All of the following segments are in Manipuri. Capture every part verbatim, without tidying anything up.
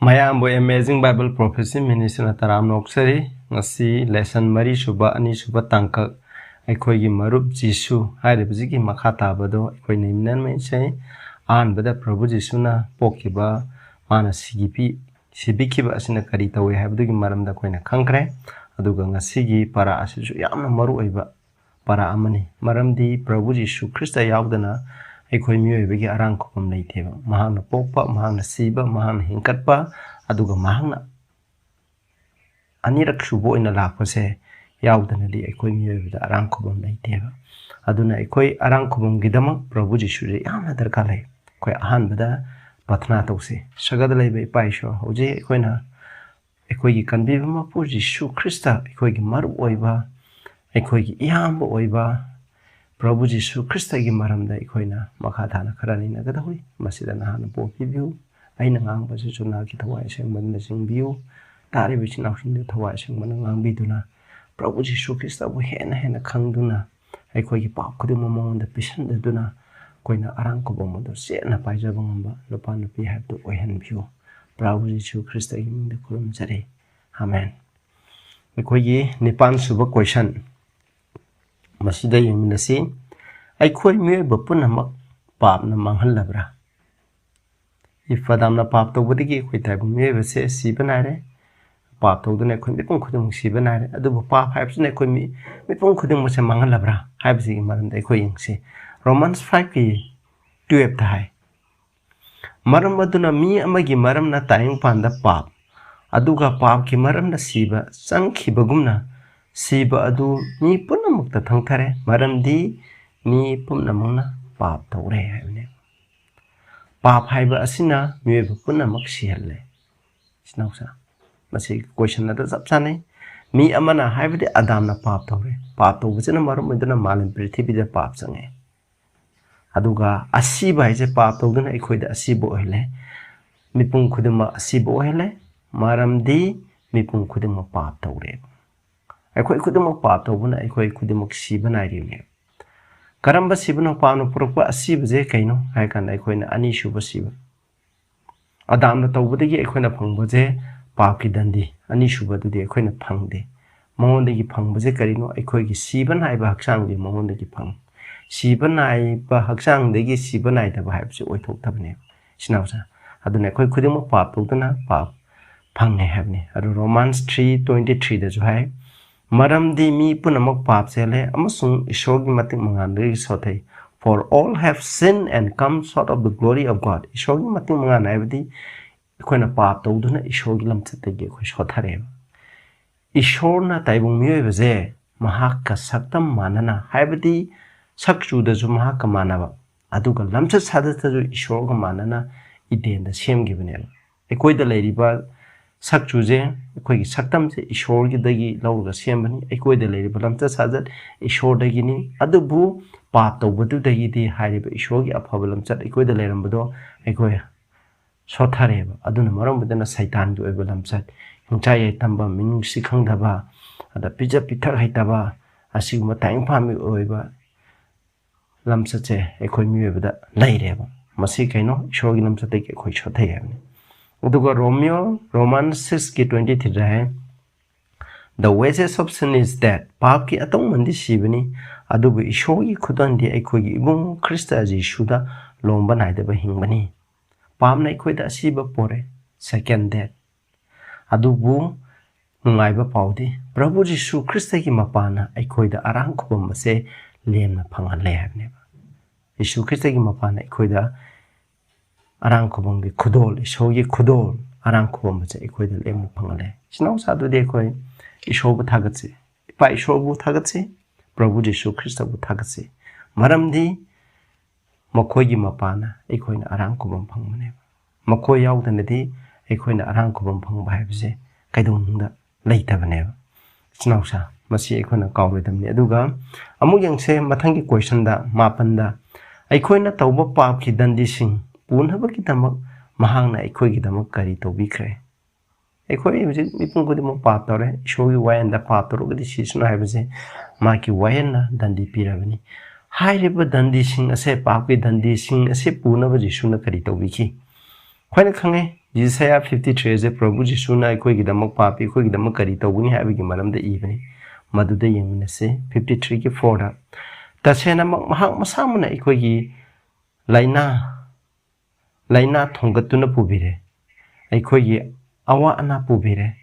ꯃꯌꯥꯝꯕꯨ Amazing Bible Prophecy Ministryꯅ ꯇꯔꯥꯝꯅ ꯑꯣꯛꯆꯔꯤ꯫ ꯉꯁꯤ lesson ꯃꯔꯤꯁꯨꯕ, ꯑꯅꯤꯁꯨꯕ ꯇꯥꯡꯀꯛ, ꯑꯩꯈꯣꯏꯒꯤ ꯃꯔꯨꯞ ꯖꯤꯁꯨ ꯍꯥꯏꯔꯤꯕꯁꯤꯒꯤ ꯃꯈꯥ ꯇꯥꯕꯗꯣ ꯑꯩꯈꯣꯏ ꯅꯩꯅꯃꯤꯟꯅꯁꯦ꯫ ꯑꯍꯥꯟꯕꯗ ꯄ꯭ꯔꯚꯨ ꯖꯤꯁꯨꯅ ꯄꯣꯛꯈꯤꯕ, ꯃꯥꯅ ꯁꯤꯈꯤꯕꯤ-, ꯁꯤꯕꯤꯈꯤꯕ ꯑꯁꯤꯅ ꯀꯔꯤ ꯇꯧꯏ ꯍꯥꯏꯕꯗꯨꯒꯤ ꯃꯔꯝꯗ ꯑꯩꯈꯣꯏꯅ ꯈꯪꯈ꯭ꯔꯦ꯫ ꯑꯗꯨꯒ ꯉꯁꯤꯒꯤ ꯄꯔꯥ ꯑꯁꯤꯁꯨ ꯌꯥꯝꯅ ꯃꯔꯨ ꯑꯣꯏꯕ ꯄꯔꯥ ꯑꯃꯅꯤ, ꯃꯔꯝꯗꯤ ꯄ꯭ꯔꯚꯨ ꯖꯤꯁꯨ ꯈ꯭ꯔꯤꯁꯇ ꯌꯥꯎꯗꯅ ꯑꯩꯈꯣꯏ ꯃꯤꯑꯣꯏꯕꯒꯤ ꯑꯔꯥꯡ ꯈꯨꯕꯝ ꯂꯩꯇꯦꯕ꯫ ꯃꯍꯥꯛꯅ ꯄꯣꯛꯄ, ꯃꯍꯥꯛꯅ ꯁꯤꯕ, ꯃꯍꯥꯛꯅ ꯍꯤꯡꯒꯠꯄ, ꯑꯗꯨꯒ ꯃꯍꯥꯛꯅ ꯑꯅꯤꯔꯛ ꯁꯨꯕ ꯑꯣꯏꯅ ꯂꯥꯛꯄꯁꯦ ꯌꯥꯎꯗꯅꯗꯤ ꯑꯩꯈꯣꯏ ꯃꯤꯑꯣꯏꯕꯗ ꯑꯔꯥꯡ ꯈꯨꯕꯝ ꯂꯩꯇꯦꯕ꯫ ꯑꯗꯨꯅ ꯑꯩꯈꯣꯏ ꯑꯔꯥꯡ ꯈꯨꯕꯝꯒꯤꯗꯃꯛ ꯄ꯭ꯔꯚꯨ ꯖꯤꯁꯨꯁꯦ ꯌꯥꯝꯅ ꯗꯔꯀꯥꯔ ꯂꯩ꯫ ꯑꯩꯈꯣꯏ ꯑꯍꯥꯟꯕꯗ ꯄ꯭ꯔꯊꯅꯥ ꯇꯧꯁꯤ꯫ ꯁꯔꯒꯗ ꯂꯩꯕ ꯏꯄꯥ ꯏꯁꯣꯔ, ꯍꯧꯖꯤꯛ ꯑꯩꯈꯣꯏꯅ ꯑꯩꯈꯣꯏꯒꯤ ꯀꯟꯕꯤꯕ ꯃꯄꯨ ꯖꯤꯁꯨ ꯈ꯭ꯔꯤꯁꯇ ꯑꯩꯈꯣꯏꯒꯤ ꯃꯔꯨꯞ ꯑꯣꯏꯕ, ꯑꯩꯈꯣꯏꯒꯤ ꯏꯌꯥꯝꯕ ꯑꯣꯏꯕ ꯄ꯭ꯔꯚꯨ ꯖꯤꯁꯨ ꯈ꯭ꯔꯤꯁꯇꯒꯤ ꯃꯔꯝꯗ ꯑꯩꯈꯣꯏꯅ ꯃꯈꯥ ꯇꯥꯅ ꯈꯔ ꯅꯩꯅꯒꯗꯧꯔꯤ꯫ ꯃꯁꯤꯗ ꯅꯍꯥꯛꯅ ꯄꯣꯛꯄꯤꯕꯤꯌꯨ꯫ ꯑꯩꯅ ꯉꯥꯡꯕꯁꯤꯁꯨ ꯅꯍꯥꯛꯀꯤ ꯊꯋꯥꯏ ꯑꯁꯦꯡꯕꯅ ꯆꯤꯡꯕꯤꯌꯨ꯫ ꯇꯥꯔꯤꯕ ꯏꯆꯤꯟ ꯏꯅꯥꯎꯁꯤꯡꯗꯨ ꯊꯋꯥꯏ ꯑꯁꯦꯡꯕꯅ ꯉꯥꯡꯕꯤꯗꯨꯅ ꯄ꯭ꯔꯚꯨ ꯖꯤꯁꯨ ꯈ꯭ꯔꯤꯁꯇꯕꯨ ꯍꯦꯟꯅ ꯍꯦꯟꯅ ꯈꯪꯗꯨꯅ ꯑꯩꯈꯣꯏꯒꯤ ꯄꯥꯞ ꯈꯨꯗꯤꯡꯃꯛ ꯃꯉꯣꯟꯗ ꯄꯤꯁꯤꯟꯖꯗꯨꯅ ꯑꯩꯈꯣꯏꯅ ꯑꯔꯥꯡ ꯈꯨꯕꯝ ꯑꯗꯨ ꯆꯦꯠꯅ ꯄꯥꯏꯖꯕ ꯉꯝꯕ ꯅꯨꯄꯥ ꯅꯨꯄꯤ ꯍꯥꯏꯕꯗꯨ ꯑꯣꯏꯍꯟꯕꯤꯌꯨ꯫ ꯄ꯭ꯔꯚꯨ ꯖꯤꯁꯨ ꯈ꯭ꯔꯤꯁꯇꯒꯤ ꯃꯤꯡꯗ ꯈꯨꯔꯨꯝꯖꯔꯤ꯫ ꯑꯃꯦꯟ꯫ ꯑꯩꯈꯣꯏꯒꯤ ꯅꯤꯄꯥꯟ ꯁꯨꯕ question ꯃꯁꯤꯗ ꯌꯦꯡꯃꯤꯟꯅꯁꯤ꯫ ꯑꯩꯈꯣꯏ ꯃꯤꯑꯣꯏꯕ ꯄꯨꯝꯅꯃꯛ ꯄꯥꯞꯅ ꯃꯥꯡꯍꯜꯂꯕ꯭ꯔꯥ? ꯏꯐ ꯑꯗꯥꯝꯅ ꯄꯥꯞ ꯇꯧꯕꯗꯒꯤ ꯑꯩꯈꯣꯏ ꯇꯥꯏꯕꯪ ꯃꯤꯑꯣꯏꯕꯁꯦ ꯁꯤꯕ ꯅꯥꯏꯔꯦ꯫ ꯄꯥꯞ ꯇꯧꯗꯨꯅ ꯑꯩꯈꯣꯏ ꯃꯤꯄꯨꯝ ꯈꯨꯗꯤꯡꯃꯛ ꯁꯤꯕ ꯅꯥꯏꯔꯦ꯫ ꯑꯗꯨꯕꯨ ꯄꯥꯞ ꯍꯥꯏꯕꯁꯤꯅ ꯑꯩꯈꯣꯏ ꯃꯤ-, ꯃꯤꯄꯨꯝ ꯈꯨꯗꯤꯡꯃꯛꯁꯦ ꯃꯥꯡꯍꯜꯂꯕ꯭ꯔꯥ ꯍꯥꯏꯕꯁꯤꯒꯤ ꯃꯔꯝꯗ ꯑꯩꯈꯣꯏ ꯌꯦꯡꯁꯤ꯫ Romans fiveꯀꯤ twelveꯇ ꯍꯥꯏ, "ꯃꯔꯝ ꯑꯗꯨꯅ ꯃꯤ ꯑꯃꯒꯤ ꯃꯔꯝꯅ ꯇꯥꯏꯕꯪꯄꯥꯟꯗ ꯄꯥꯞ, ꯑꯗꯨꯒ ꯄꯥꯞꯀꯤ ꯃꯔꯝꯅ ꯁꯤꯕ ꯆꯪꯈꯤꯕꯒꯨꯝꯅ, ꯁꯤꯕ ꯑꯗꯨ ꯃꯤ ꯄꯨꯝꯅꯃꯛꯇ ꯊꯪꯊꯔꯦ, ꯃꯔꯝꯗꯤ ꯃꯤ ꯄꯨꯝꯅꯃꯛꯅ ꯄꯥꯞ ꯇꯧꯔꯦ" ꯍꯥꯏꯕꯅꯦ꯫ ꯄꯥꯞ ꯍꯥꯏꯕ ꯑꯁꯤꯅ ꯃꯤꯑꯣꯏꯕ ꯄꯨꯝꯅꯃꯛ ꯁꯤꯍꯜꯂꯦ꯫ ꯏꯆꯤꯟ ꯏꯅꯥꯎꯁꯥ, ꯃꯁꯤ question ꯑꯗꯨ ꯆꯞ ꯆꯥꯅꯩ꯫ ꯃꯤ ꯑꯃꯅ, ꯍꯥꯏꯕꯗꯤ ꯑꯗꯥꯝꯅ ꯄꯥꯞ ꯇꯧꯔꯦ꯫ ꯄꯥꯞ ꯇꯧꯕꯁꯤꯅ ꯃꯔꯝ ꯑꯣꯏꯗꯨꯅ ꯃꯥꯂꯦꯝ ꯄ꯭ꯔꯤꯊꯤꯕꯤꯗ ꯄꯥꯞ ꯆꯪꯉꯦ꯫ ꯑꯗꯨꯒ ꯑꯁꯤꯕ ꯍꯥꯏꯁꯦ ꯄꯥꯞ ꯇꯧꯗꯨꯅ ꯑꯩꯈꯣꯏꯗ ꯑꯁꯤꯕ ꯑꯣꯏꯍꯜꯂꯦ꯫ ꯃꯤꯄꯨꯝ ꯈꯨꯗꯤꯡꯃꯛ ꯑꯁꯤꯕ ꯑꯣꯏꯍꯜꯂꯦ, ꯃꯔꯝꯗꯤ ꯃꯤꯄꯨꯝ ꯈꯨꯗꯤꯡꯃꯛ ꯄꯥꯞ ꯇꯧꯔꯦ꯫ ꯑꯩꯈꯣꯏ ꯈꯨꯗꯤꯡꯃꯛ ꯄꯥꯞ ꯇꯧꯕꯅ ꯑꯩꯈꯣꯏ ꯈꯨꯗꯤꯡꯃꯛ ꯁꯤꯕ ꯅꯥꯏꯔꯤꯕꯅꯦ꯫ ꯀꯔꯝꯕ ꯁꯤꯕꯅꯣ? ꯄꯥꯞꯅ ꯄꯨꯔꯛꯄ ꯑꯁꯤꯕꯁꯦ ꯀꯩꯅꯣ ꯍꯥꯏ ꯀꯥꯟꯗ ꯑꯩꯈꯣꯏꯅ ꯑꯅꯤꯁꯨꯕ ꯁꯤꯕ, ꯑꯗꯥꯝꯅ ꯇꯧꯕꯗꯒꯤ ꯑꯩꯈꯣꯏꯅ ꯐꯪꯕꯁꯦ ꯄꯥꯞꯀꯤ ꯗꯟꯗꯤ, ꯑꯅꯤꯁꯨꯕꯗꯨꯗꯤ ꯑꯩꯈꯣꯏꯅ ꯐꯪꯗꯦ꯫ ꯃꯉꯣꯟꯗꯒꯤ ꯐꯪꯕꯁꯦ ꯀꯔꯤꯅꯣ? ꯑꯩꯈꯣꯏꯒꯤ ꯁꯤꯕ ꯅꯥꯏꯕ ꯍꯛꯆꯥꯡꯗꯤ ꯃꯉꯣꯟꯗꯒꯤ ꯐꯪꯉꯤ꯫ ꯁꯤꯕ ꯅꯥꯏꯕ ꯍꯛꯆꯥꯡꯗꯒꯤ ꯁꯤꯕ ꯅꯥꯏꯗꯕ ꯍꯥꯏꯕꯁꯤ ꯑꯣꯏꯊꯣꯛꯇꯕꯅꯦꯕ, ꯏꯆꯤꯟ ꯏꯅꯥꯎꯁꯦ꯫ ꯑꯗꯨꯅ ꯑꯩꯈꯣꯏ ꯈꯨꯗꯤꯡꯃꯛ ꯄꯥꯞ ꯇꯧꯗꯨꯅ ꯄꯥꯞ ꯐꯪꯉꯦ ꯍꯥꯏꯕꯅꯤ꯫ ꯑꯗꯨ Romans three twenty threeꯗꯁꯨ ꯍꯥꯏ, "ꯃꯔꯝꯗꯤ ꯃꯤ ꯄꯨꯝꯅꯃꯛ ꯄꯥꯞ ꯆꯦꯜꯂꯦ ꯑꯃꯁꯨꯡ ꯏꯁꯣꯔꯒꯤ ꯃꯇꯤꯛ ꯃꯉꯥꯜꯗꯒꯤ ꯁꯣꯊꯩ꯫ For all have sinned and come short of the glory of God." ꯏꯁꯣꯔꯒꯤ ꯃꯇꯤꯛ ꯃꯉꯥꯜ ꯍꯥꯏꯕꯗꯤ ꯑꯩꯈꯣꯏꯅ ꯄꯥꯞ ꯇꯧꯗꯨꯅ ꯏꯁꯣꯔꯒꯤ ꯂꯝꯆꯠꯇꯒꯤ ꯑꯩꯈꯣꯏ ꯁꯣꯊꯔꯦꯕ꯫ ꯏꯁꯣꯔꯅ ꯇꯥꯏꯕꯪ ꯃꯤꯑꯣꯏꯕꯁꯦ ꯃꯍꯥꯛꯀ ꯁꯛꯇꯝ ꯃꯥꯟꯅꯅ, ꯍꯥꯏꯕꯗꯤ ꯁꯛ ꯆꯨꯗꯁꯨ ꯃꯍꯥꯛꯀ ꯃꯥꯟꯅꯕ, ꯑꯗꯨꯒ ꯂꯝꯆꯠ ꯁꯥꯖꯠꯇꯁꯨ ꯏꯁꯣꯔꯒ ꯃꯥꯟꯅꯅ ꯏꯗꯦꯟꯗ ꯁꯦꯝꯈꯤꯕꯅꯦꯕ꯫ ꯑꯩꯈꯣꯏꯗ ꯂꯩꯔꯤꯕ ꯁꯛ ꯆꯨꯁꯦ, ꯑꯩꯈꯣꯏꯒꯤ ꯁꯛꯇꯝꯁꯦ ꯏꯁꯣꯔꯒꯤꯗꯒꯤ ꯂꯧꯔꯒ ꯁꯦꯝꯕꯅꯤ꯫ ꯑꯩꯈꯣꯏꯗ ꯂꯩꯔꯤꯕ ꯂꯝꯆꯠ ꯁꯥꯖꯠ ꯏꯁꯣꯔꯗꯒꯤꯅꯤ꯫ ꯑꯗꯨꯕꯨ ꯄꯥꯞ ꯇꯧꯕꯗꯨꯗꯒꯤꯗꯤ ꯍꯥꯏꯔꯤꯕ ꯏꯁꯣꯔꯒꯤ ꯑꯐꯕ ꯂꯝꯆꯠ ꯑꯩꯈꯣꯏꯗ ꯂꯩꯔꯝꯕꯗꯣ ꯑꯩꯈꯣꯏ ꯁꯣꯠꯊꯔꯦꯕ꯫ ꯑꯗꯨꯅ ꯃꯔꯝ ꯑꯣꯏꯗꯨꯅ ꯁꯩꯇꯥꯟꯒꯤ ꯑꯣꯏꯕ ꯂꯝꯆꯠ, ꯍꯤꯡꯆꯥ ꯌꯥꯏꯇꯝꯕ, ꯃꯤꯅꯨꯡꯁꯤ ꯈꯪꯗꯕ, ꯑꯗ ꯄꯤꯖ ꯄꯤꯊꯛ ꯍꯩꯇꯕ, ꯑꯁꯤꯒꯨꯝꯕ ꯇꯥꯏꯕꯪ ꯄꯥꯟꯕꯒꯤ ꯑꯣꯏꯕ ꯂꯝꯆꯠꯁꯦ ꯑꯩꯈꯣꯏ ꯃꯤꯑꯣꯏꯕꯗ ꯂꯩꯔꯦꯕ꯫ ꯃꯁꯤ ꯀꯩꯅꯣ? ꯏꯁꯣꯔꯒꯤ ꯂꯝꯆꯠꯇꯒꯤ ꯑꯩꯈꯣꯏ ꯁꯣꯠꯊꯩ ꯍꯥꯏꯕꯅꯤ꯫ ꯑꯗꯨꯒ ꯔꯣꯃꯤꯌꯣ, Romans sixꯀꯤ twenty threeꯗ high, "The wages of sin is death." ꯄꯥꯞꯀꯤ ꯑꯇꯧꯃꯟꯗꯤ ꯁꯤꯕꯅꯤ, ꯑꯗꯨꯕꯨ ꯏꯁꯣꯔꯒꯤ ꯈꯨꯗꯣꯜꯗꯤ ꯑꯩꯈꯣꯏꯒꯤ ꯏꯕꯨꯡ ꯈ꯭ꯔꯤꯁꯇ ꯖꯤꯁꯨꯗ ꯂꯣꯝꯕ ꯅꯥꯏꯗꯕ ꯍꯤꯡꯕꯅꯤ꯫ ꯄꯥꯞꯅ ꯑꯩꯈꯣꯏꯗ ꯑꯁꯤꯕ ꯄꯣꯔꯦ, second death꯫ ꯑꯗꯨꯕꯨ ꯅꯨꯡꯉꯥꯏꯕ ꯄꯥꯎꯗꯤ ꯄ꯭ꯔꯚꯨ ꯖꯤꯁꯨ ꯈ꯭ꯔꯤꯁꯇꯒꯤ ꯃꯄꯥꯅ ꯑꯩꯈꯣꯏꯗ ꯑꯔꯥꯡ ꯈꯨꯕꯝ ꯑꯁꯦ ꯂꯦꯝꯅ ꯐꯪꯍꯜꯂꯦ ꯍꯥꯏꯕꯅꯦꯕ꯫ ꯖꯤꯁꯨ ꯈ꯭ꯔꯤꯁꯇꯒꯤ ꯃꯄꯥꯅ ꯑꯩꯈꯣꯏꯗ ꯑꯔꯥꯡ ꯈꯨꯕꯝꯒꯤ ꯈꯨꯗꯣꯜ, ꯏꯁꯣꯔꯒꯤ ꯈꯨꯗꯣꯜ, ꯑꯔꯥꯡ ꯈꯨꯕꯝ ꯑꯁꯦ ꯑꯩꯈꯣꯏꯗ ꯂꯦꯝꯅ ꯐꯪꯍꯜꯂꯦ꯫ ꯏꯆꯤꯟ ꯏꯅꯥꯎꯁꯥ, ꯑꯗꯨꯗꯤ ꯑꯩꯈꯣꯏ ꯏꯁꯣꯔꯕꯨ ꯊꯥꯒꯠꯁꯤ, ꯏꯄꯥ ꯏꯁꯣꯔꯕꯨ ꯊꯥꯒꯠꯁꯤ, ꯄ꯭ꯔꯚꯨ ꯖꯤꯁꯨ ꯈ꯭ꯔꯤꯁꯇꯕꯨ ꯊꯥꯒꯠꯁꯤ꯫ ꯃꯔꯝꯗꯤ ꯃꯈꯣꯏꯒꯤ ꯃꯄꯥꯅ ꯑꯩꯈꯣꯏꯅ ꯑꯔꯥꯡ ꯈꯨꯕꯝ ꯐꯪꯕꯅꯦꯕ꯫ ꯃꯈꯣꯏ ꯌꯥꯎꯗꯅꯗꯤ ꯑꯩꯈꯣꯏꯅ ꯑꯔꯥꯡ ꯈꯨꯕꯝ ꯐꯪꯕ ꯍꯥꯏꯕꯁꯦ ꯀꯩꯗꯧꯅꯨꯡꯗ ꯂꯩꯇꯕꯅꯦꯕ꯫ ꯏꯆꯤꯟ ꯏꯅꯥꯎꯁꯥ, ꯃꯁꯤ ꯑꯩꯈꯣꯏꯅ ꯀꯥꯎꯔꯣꯏꯗꯕꯅꯤ꯫ ꯑꯗꯨꯒ ꯑꯃꯨꯛ ꯌꯦꯡꯁꯦ ꯃꯊꯪꯒꯤ questionꯗ, ꯃꯥꯄꯟꯗ, "ꯑꯩꯈꯣꯏꯅ ꯇꯧꯕ ꯄꯥꯞꯀꯤ ꯗꯟꯗꯤꯁꯤꯡ ꯄꯨꯅꯕꯒꯤꯗꯃꯛ ꯃꯍꯥꯛꯅ ꯑꯩꯈꯣꯏꯒꯤꯗꯃꯛ ꯀꯔꯤ ꯇꯧꯕꯤꯈ꯭ꯔꯦ?" ꯑꯩꯈꯣꯏ ꯍꯧꯖꯤꯛ ꯃꯤꯄꯨꯝ ꯈꯨꯗꯤꯡꯃꯛ ꯄꯥꯞ ꯇꯧꯔꯦ, ꯏꯁꯣꯔꯒꯤ ꯋꯥꯌꯦꯜꯗ ꯄꯥꯞ ꯇꯧꯔꯒꯗꯤ ꯁꯤꯁꯅꯨ ꯍꯥꯏꯕꯁꯦ ꯃꯥꯒꯤ ꯋꯥꯌꯦꯜꯅ ꯗꯟꯗꯤ ꯄꯤꯔꯕꯅꯤ꯫ ꯍꯥꯏꯔꯤꯕ ꯗꯟꯗꯤꯁꯤꯡ ꯑꯁꯦ, ꯄꯥꯞꯀꯤ ꯗꯟꯗꯤꯁꯤꯡ ꯑꯁꯦ ꯄꯨꯅꯕ ꯖꯤꯁꯨꯅ ꯀꯔꯤ ꯇꯧꯕꯤꯈꯤ? ꯑꯩꯈꯣꯏꯅ ꯈꯪꯉꯦ, ꯏꯁꯥꯌꯥ ꯐꯤꯐꯇꯤ ꯊ꯭ꯔꯤ ꯑꯁꯦ ꯄ꯭ꯔꯚꯨ ꯖꯤꯁꯨꯅ ꯑꯩꯈꯣꯏꯒꯤꯗꯃꯛ, ꯄꯥꯄꯤ ꯑꯩꯈꯣꯏꯒꯤꯗꯃꯛ ꯀꯔꯤ ꯇꯧꯒꯅꯤ ꯍꯥꯏꯕꯒꯤ ꯃꯔꯝꯗ ꯏꯕꯅꯤ꯫ ꯃꯗꯨꯗ ꯌꯦꯡꯃꯤꯟꯅꯁꯤ꯫ ꯐꯤꯐꯇꯤ ꯊ꯭ꯔꯤꯒꯤ ꯐꯣꯔꯗ, "ꯇꯁꯦꯡꯅꯃꯛ ꯃꯍꯥꯛ ꯃꯁꯥꯃꯛꯅ ꯑꯩꯈꯣꯏꯒꯤ ꯂꯥꯏꯅꯥ, ꯂꯥꯏꯅꯥ ꯊꯣꯡꯒꯠꯇꯨꯅ ꯄꯨꯕꯤꯔꯦ, ꯑꯩꯈꯣꯏꯒꯤ ꯑꯋꯥ ꯑꯅꯥ ꯄꯨꯕꯤꯔꯦ꯫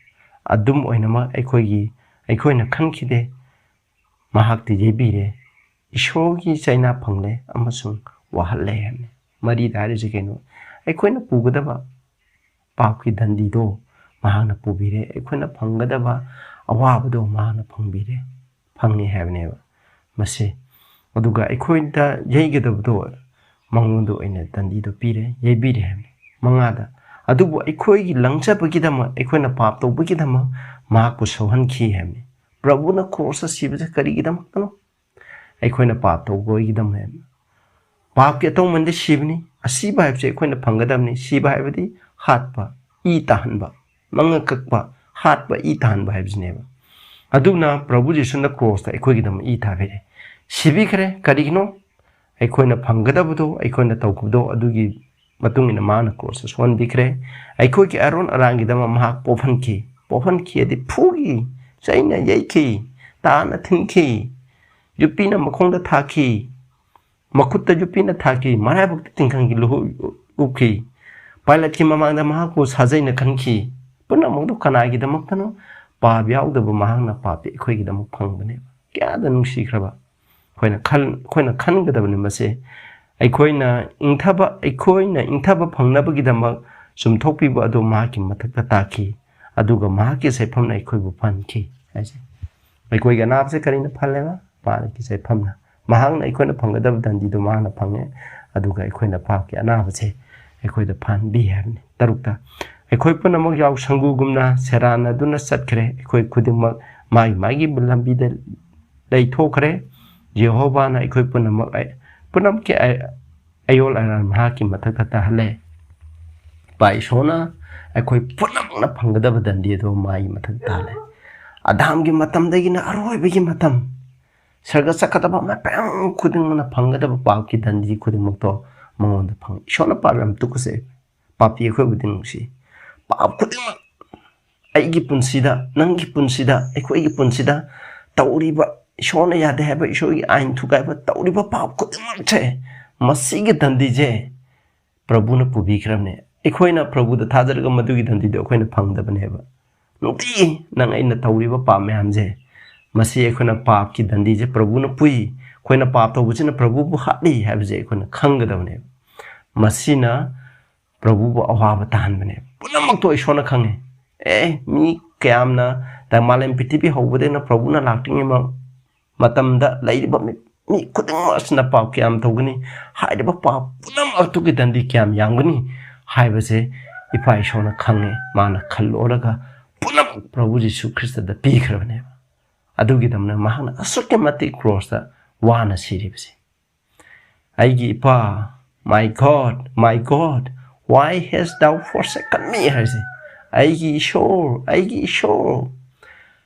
ꯑꯗꯨꯝ ꯑꯣꯏꯅꯃꯛ ꯑꯩꯈꯣꯏꯒꯤ, ꯑꯩꯈꯣꯏꯅ ꯈꯟꯈꯤꯗꯦ, ꯃꯍꯥꯛꯇꯤ ꯌꯩꯕꯤꯔꯦ, ꯏꯁꯣꯔꯒꯤ ꯆꯩꯅꯥ ꯐꯪꯂꯦ ꯑꯃꯁꯨꯡ ꯋꯥꯍꯜꯂꯦ" ꯍꯥꯏꯕꯅꯤ꯫ ꯃꯔꯤꯗ ꯍꯥꯏꯔꯤꯁꯤ ꯀꯩꯅꯣ? ꯑꯩꯈꯣꯏꯅ ꯄꯨꯒꯗꯕ ꯄꯥꯞꯀꯤ ꯗꯟꯗꯤꯗꯣ ꯃꯍꯥꯛꯅ ꯄꯨꯕꯤꯔꯦ, ꯑꯩꯈꯣꯏꯅ ꯐꯪꯒꯗꯕ ꯑꯋꯥꯕꯗꯣ ꯃꯍꯥꯛꯅ ꯐꯪꯕꯤꯔꯦ, ꯐꯪꯉꯦ ꯍꯥꯏꯕꯅꯦꯕ ꯃꯁꯦ꯫ ꯑꯗꯨꯒ ꯑꯩꯈꯣꯏꯗ ꯌꯩꯒꯗꯕꯗꯣ ꯃꯉꯣꯟꯗ ꯑꯣꯏꯅ ꯗꯟꯗꯤꯗꯣ ꯄꯤꯔꯦ, ꯌꯩꯕꯤꯔꯦ ꯍꯥꯏꯕꯅꯤ꯫ ꯃꯉꯥꯗ, "ꯑꯗꯨꯕꯨ ꯑꯩꯈꯣꯏꯒꯤ ꯂꯪꯖꯕꯒꯤꯗꯃꯛ, ꯑꯩꯈꯣꯏꯅ ꯄꯥꯞ ꯇꯧꯕꯒꯤꯗꯃꯛ ꯃꯍꯥꯛꯄꯨ ꯁꯧꯍꯟꯈꯤ" ꯍꯥꯏꯕꯅꯤ꯫ ꯄ꯭ꯔꯚꯨꯅ ꯀ꯭ꯔꯣꯁꯇ ꯁꯤꯕꯁꯦ ꯀꯔꯤꯒꯤꯗꯃꯛꯇꯅꯣ? ꯑꯩꯈꯣꯏꯅ ꯄꯥꯞ ꯇꯧꯕꯒꯤꯗꯃꯛ ꯍꯥꯏꯕꯅꯤ꯫ ꯄꯥꯞꯀꯤ ꯑꯇꯧꯃꯟꯗ ꯁꯤꯕꯅꯤ꯫ ꯑꯁꯤꯕ ꯍꯥꯏꯕꯁꯦ ꯑꯩꯈꯣꯏꯅ ꯐꯪꯒꯗꯕꯅꯤ꯫ ꯁꯤꯕ ꯍꯥꯏꯕꯗꯤ ꯍꯥꯠꯄ, ꯏ ꯇꯥꯍꯟꯕ, ꯃꯉꯛ ꯀꯛꯄ, ꯍꯥꯠꯄ, ꯏ ꯇꯥꯍꯟꯕ ꯍꯥꯏꯕꯁꯤꯅꯦꯕ꯫ ꯑꯗꯨꯅ ꯄ꯭ꯔꯚꯨ ꯖꯤꯁꯨꯅ ꯀ꯭ꯔꯣꯁꯇ ꯑꯩꯈꯣꯏꯒꯤꯗꯃꯛ ꯏ ꯊꯥꯕꯤꯔꯦ, ꯁꯤꯕꯤꯈ꯭ꯔꯦ꯫ ꯀꯔꯤꯒꯤꯅꯣ? ꯑꯩꯈꯣꯏꯅ ꯐꯪꯒꯗꯕꯗꯣ, ꯑꯩꯈꯣꯏꯅ ꯇꯧꯈꯤꯕꯗꯣ, ꯑꯗꯨꯒꯤ ꯃꯇꯨꯡ ꯏꯟꯅ ꯃꯥꯅ ꯀ꯭ꯔꯣꯁꯇ ꯁꯣꯛꯍꯟꯕꯤꯈ꯭ꯔꯦ꯫ ꯑꯩꯈꯣꯏꯒꯤ ꯑꯔꯣꯟ ꯑꯔꯥꯟꯒꯤꯗꯃꯛ ꯃꯍꯥꯛ ꯄꯣꯛꯍꯟꯈꯤ꯫ ꯄꯣꯛꯍꯟꯈꯤ ꯑꯗꯤ ꯐꯨꯈꯤ, ꯆꯩꯅ ꯌꯩꯈꯤ, ꯇꯥꯅ ꯊꯤꯟꯈꯤ, ꯌꯣꯠꯄꯤꯅ ꯃꯈꯣꯡꯗ ꯊꯥꯈꯤ, ꯃꯈꯨꯠꯇ ꯌꯣꯠꯄꯤꯅ ꯊꯥꯈꯤ, ꯃꯔꯥꯏꯕꯛꯇ ꯇꯤꯡꯈꯪꯒꯤ ꯂꯨꯍꯨꯞ ꯎꯞꯈꯤ꯫ ꯄꯥꯏꯂꯠꯀꯤ ꯃꯃꯥꯡꯗ ꯃꯍꯥꯛꯄꯨ ꯁꯥꯖꯩꯅ ꯈꯟꯈꯤ꯫ ꯄꯨꯝꯅꯃꯛꯇꯨ ꯀꯅꯥꯒꯤꯗꯃꯛꯇꯅꯣ? ꯄꯥꯞ ꯌꯥꯎꯗꯕ ꯃꯍꯥꯛꯅ ꯄꯥꯞꯇꯤ ꯑꯩꯈꯣꯏꯒꯤꯗꯃꯛ ꯐꯪꯕꯅꯦꯕ꯫ ꯀꯌꯥꯗ ꯅꯨꯡꯁꯤꯈ꯭ꯔꯕ! ꯑꯩꯈꯣꯏꯅ ꯈꯜ-, ꯑꯩꯈꯣꯏꯅ ꯈꯟꯒꯗꯕꯅꯤ ꯃꯁꯦ꯫ ꯑꯩꯈꯣꯏꯅ ꯏꯪꯊꯕ, ꯑꯩꯈꯣꯏꯅ ꯏꯪꯊꯕ ꯐꯪꯅꯕꯒꯤꯗꯃꯛ ꯆꯨꯝꯊꯣꯛꯄꯤꯕ ꯑꯗꯨ ꯃꯍꯥꯛꯀꯤ ꯃꯊꯛꯇ ꯇꯥꯈꯤ, ꯑꯗꯨꯒ ꯃꯍꯥꯛꯀꯤ ꯁꯦꯠꯐꯝꯅ ꯑꯩꯈꯣꯏꯕꯨ ꯐꯍꯟꯈꯤ ꯍꯥꯏꯁꯦ꯫ ꯑꯩꯈꯣꯏꯒꯤ ꯑꯅꯥꯕꯁꯦ ꯀꯔꯤꯅ ꯐꯍꯜꯂꯦꯕ? ꯃꯍꯥꯛꯀꯤ ꯁꯦꯠꯐꯝꯅ꯫ ꯃꯍꯥꯛꯅ ꯑꯩꯈꯣꯏꯅ ꯐꯪꯒꯗꯕ ꯗꯟꯗꯤꯗꯣ ꯃꯍꯥꯛꯅ ꯐꯪꯉꯦ, ꯑꯗꯨꯒ ꯑꯩꯈꯣꯏꯅ ꯄꯥꯞꯀꯤ ꯑꯅꯥꯕꯁꯦ ꯑꯩꯈꯣꯏꯗ ꯐꯍꯟꯕꯤ ꯍꯥꯏꯕꯅꯤ꯫ ꯇꯔꯨꯛꯇ, ꯑꯩꯈꯣꯏ ꯄꯨꯝꯅꯃꯛ ꯌꯥꯎꯁꯪꯒꯨꯒꯨꯝꯅ ꯁꯦꯔꯥꯟꯅꯗꯨꯅ ꯆꯠꯈ꯭ꯔꯦ꯫ ꯑꯩꯈꯣꯏ ꯈꯨꯗꯤꯡꯃꯛ ꯃꯥꯒꯤ ꯃꯥꯒꯤ ꯂꯝꯕꯤꯗ ꯂꯩꯊꯣꯛꯈ꯭ꯔꯦ꯫ ꯌꯦꯍꯣꯕꯥꯅ ꯑꯩꯈꯣꯏ ꯄꯨꯝꯅꯃꯛ, ꯄꯨꯝꯅꯃꯛꯀꯤ ꯑ-, ꯑꯌꯣꯜ ꯑꯔꯥꯟ ꯃꯍꯥꯛꯀꯤ ꯃꯊꯛꯇ ꯇꯥꯍꯜꯂꯦ꯫ ꯏꯄꯥ ꯏꯁꯣꯔꯅ ꯑꯩꯈꯣꯏ ꯄꯨꯝꯅꯃꯛꯅ ꯐꯪꯒꯗꯕ ꯗꯟꯗꯤ ꯑꯗꯨ ꯃꯥꯒꯤ ꯃꯊꯛꯇ ꯇꯥꯍꯜꯂꯦ꯫ ꯑꯗꯥꯝꯒꯤ ꯃꯇꯝꯗꯒꯤꯅ ꯑꯔꯣꯏꯕꯒꯤ ꯃꯇꯝ, ꯁꯔꯒ ꯆꯠꯀꯗꯕ ꯃꯌꯥꯝ ꯈꯨꯗꯤꯡꯃꯛꯅ ꯐꯪꯒꯗꯕ ꯄꯥꯞꯀꯤ ꯗꯟꯗꯤ ꯈꯨꯗꯤꯡꯃꯛꯇꯣ ꯃꯉꯣꯟꯗ ꯐꯪꯉꯤ꯫ ꯏꯁꯣꯔꯅ ꯄꯥꯞ ꯌꯥꯝ ꯇꯨꯀꯠꯆꯩ꯫ ꯄꯥꯄꯤ ꯑꯩꯈꯣꯏꯕꯨꯗꯤ ꯅꯨꯡꯁꯤ꯫ ꯄꯥꯞ ꯈꯨꯗꯤꯡꯃꯛ, ꯑꯩꯒꯤ ꯄꯨꯟꯁꯤꯗ, ꯅꯪꯒꯤ ꯄꯨꯟꯁꯤꯗ, ꯑꯩꯈꯣꯏꯒꯤ ꯄꯨꯟꯁꯤꯗ ꯇꯧꯔꯤꯕ, ꯏꯁꯣꯔꯅ ꯌꯥꯗꯦ ꯍꯥꯏꯕ, ꯏꯁꯣꯔꯒꯤ ꯑꯥꯏꯟ ꯊꯨꯒꯥꯏꯕ ꯇꯧꯔꯤꯕ ꯄꯥꯞ ꯈꯨꯗꯤꯡꯃꯛꯁꯦ, ꯃꯁꯤꯒꯤ ꯗꯟꯗꯤꯁꯦ ꯄ꯭ꯔꯚꯨꯅ ꯄꯨꯕꯤꯈ꯭ꯔꯕꯅꯦ꯫ ꯑꯩꯈꯣꯏꯅ ꯄ꯭ꯔꯚꯨꯗ ꯊꯥꯖꯔꯒ ꯃꯗꯨꯒꯤ ꯗꯟꯗꯤꯗꯣ ꯑꯩꯈꯣꯏꯅ ꯐꯪꯗꯕꯅꯦꯕ꯫ ꯅꯨꯡꯇꯤꯒꯤ ꯅꯪ ꯑꯩꯅ ꯇꯧꯔꯤꯕ ꯄꯥꯞ ꯃꯌꯥꯝꯁꯦ, ꯃꯁꯤ ꯑꯩꯈꯣꯏꯅ ꯄꯥꯞꯀꯤ ꯗꯟꯗꯤꯁꯦ ꯄ꯭ꯔꯚꯨꯅ ꯄꯨꯏ꯫ ꯑꯩꯈꯣꯏꯅ ꯄꯥꯞ ꯇꯧꯕꯁꯤꯅ ꯄ꯭ꯔꯚꯨꯕꯨ ꯍꯥꯠꯂꯤ ꯍꯥꯏꯕꯁꯦ ꯑꯩꯈꯣꯏꯅ ꯈꯪꯒꯗꯕꯅꯦꯕ꯫ ꯃꯁꯤꯅ ꯄ꯭ꯔꯚꯨꯕꯨ ꯑꯋꯥꯕ ꯇꯥꯍꯟꯕꯅꯦꯕ꯫ ꯄꯨꯝꯅꯃꯛꯇꯣ ꯏꯁꯣꯔꯅ ꯈꯪꯉꯦ꯫ ꯑꯦ, ꯃꯤ ꯀꯌꯥꯝꯅ ꯇ-, ꯃꯥꯂꯦꯝ ꯄ꯭ꯔꯤꯊꯤꯕꯤ ꯍꯧꯕꯗꯩꯅ ꯄ꯭ꯔꯚꯨꯅ ꯂꯥꯛꯇ꯭ꯔꯤꯉꯩ ꯃ-, ꯃꯇꯝꯗ ꯂꯩꯔꯤꯕ ꯃꯤ, ꯃꯤ ꯈꯨꯗꯤꯡꯃꯛ ꯑꯁꯤꯅ ꯄꯥꯞ ꯀꯌꯥꯝ ꯇꯧꯒꯅꯤ, ꯍꯥꯏꯔꯤꯕ ꯄꯥꯞ ꯄꯨꯝꯅꯃꯛꯇꯨꯒꯤ ꯗꯟꯗꯤ ꯀꯌꯥꯝ ꯌꯥꯝꯒꯅꯤ ꯍꯥꯏꯕꯁꯦ ꯏꯄꯥ ꯏꯁꯣꯔꯅ ꯈꯪꯉꯦ꯫ ꯃꯥꯅ ꯈꯜꯂꯣꯔꯒ ꯄꯨꯝꯅꯃꯛ ꯄ꯭ꯔꯚꯨ ꯖꯤꯁꯨ ꯈ꯭ꯔꯤꯁꯇꯗ ꯄꯤꯈ꯭ꯔꯕꯅꯦꯕ꯫ ꯑꯗꯨꯒꯤꯗꯃꯛ ꯃꯍꯥꯛꯅ ꯑꯁꯨꯛꯀꯤ ꯃꯇꯤꯛ ꯀ꯭ꯔꯣꯁꯇ ꯋꯥꯅ ꯁꯤꯔꯤꯕꯁꯦ꯫ "ꯑꯩꯒꯤ ꯏꯄꯥ, my God, my God, why hast thou forsaken me?" ꯍꯥꯏꯁꯦ, "ꯑꯩꯒꯤ ꯏꯁꯣꯔ, ꯑꯩꯒꯤ ꯏꯁꯣꯔ,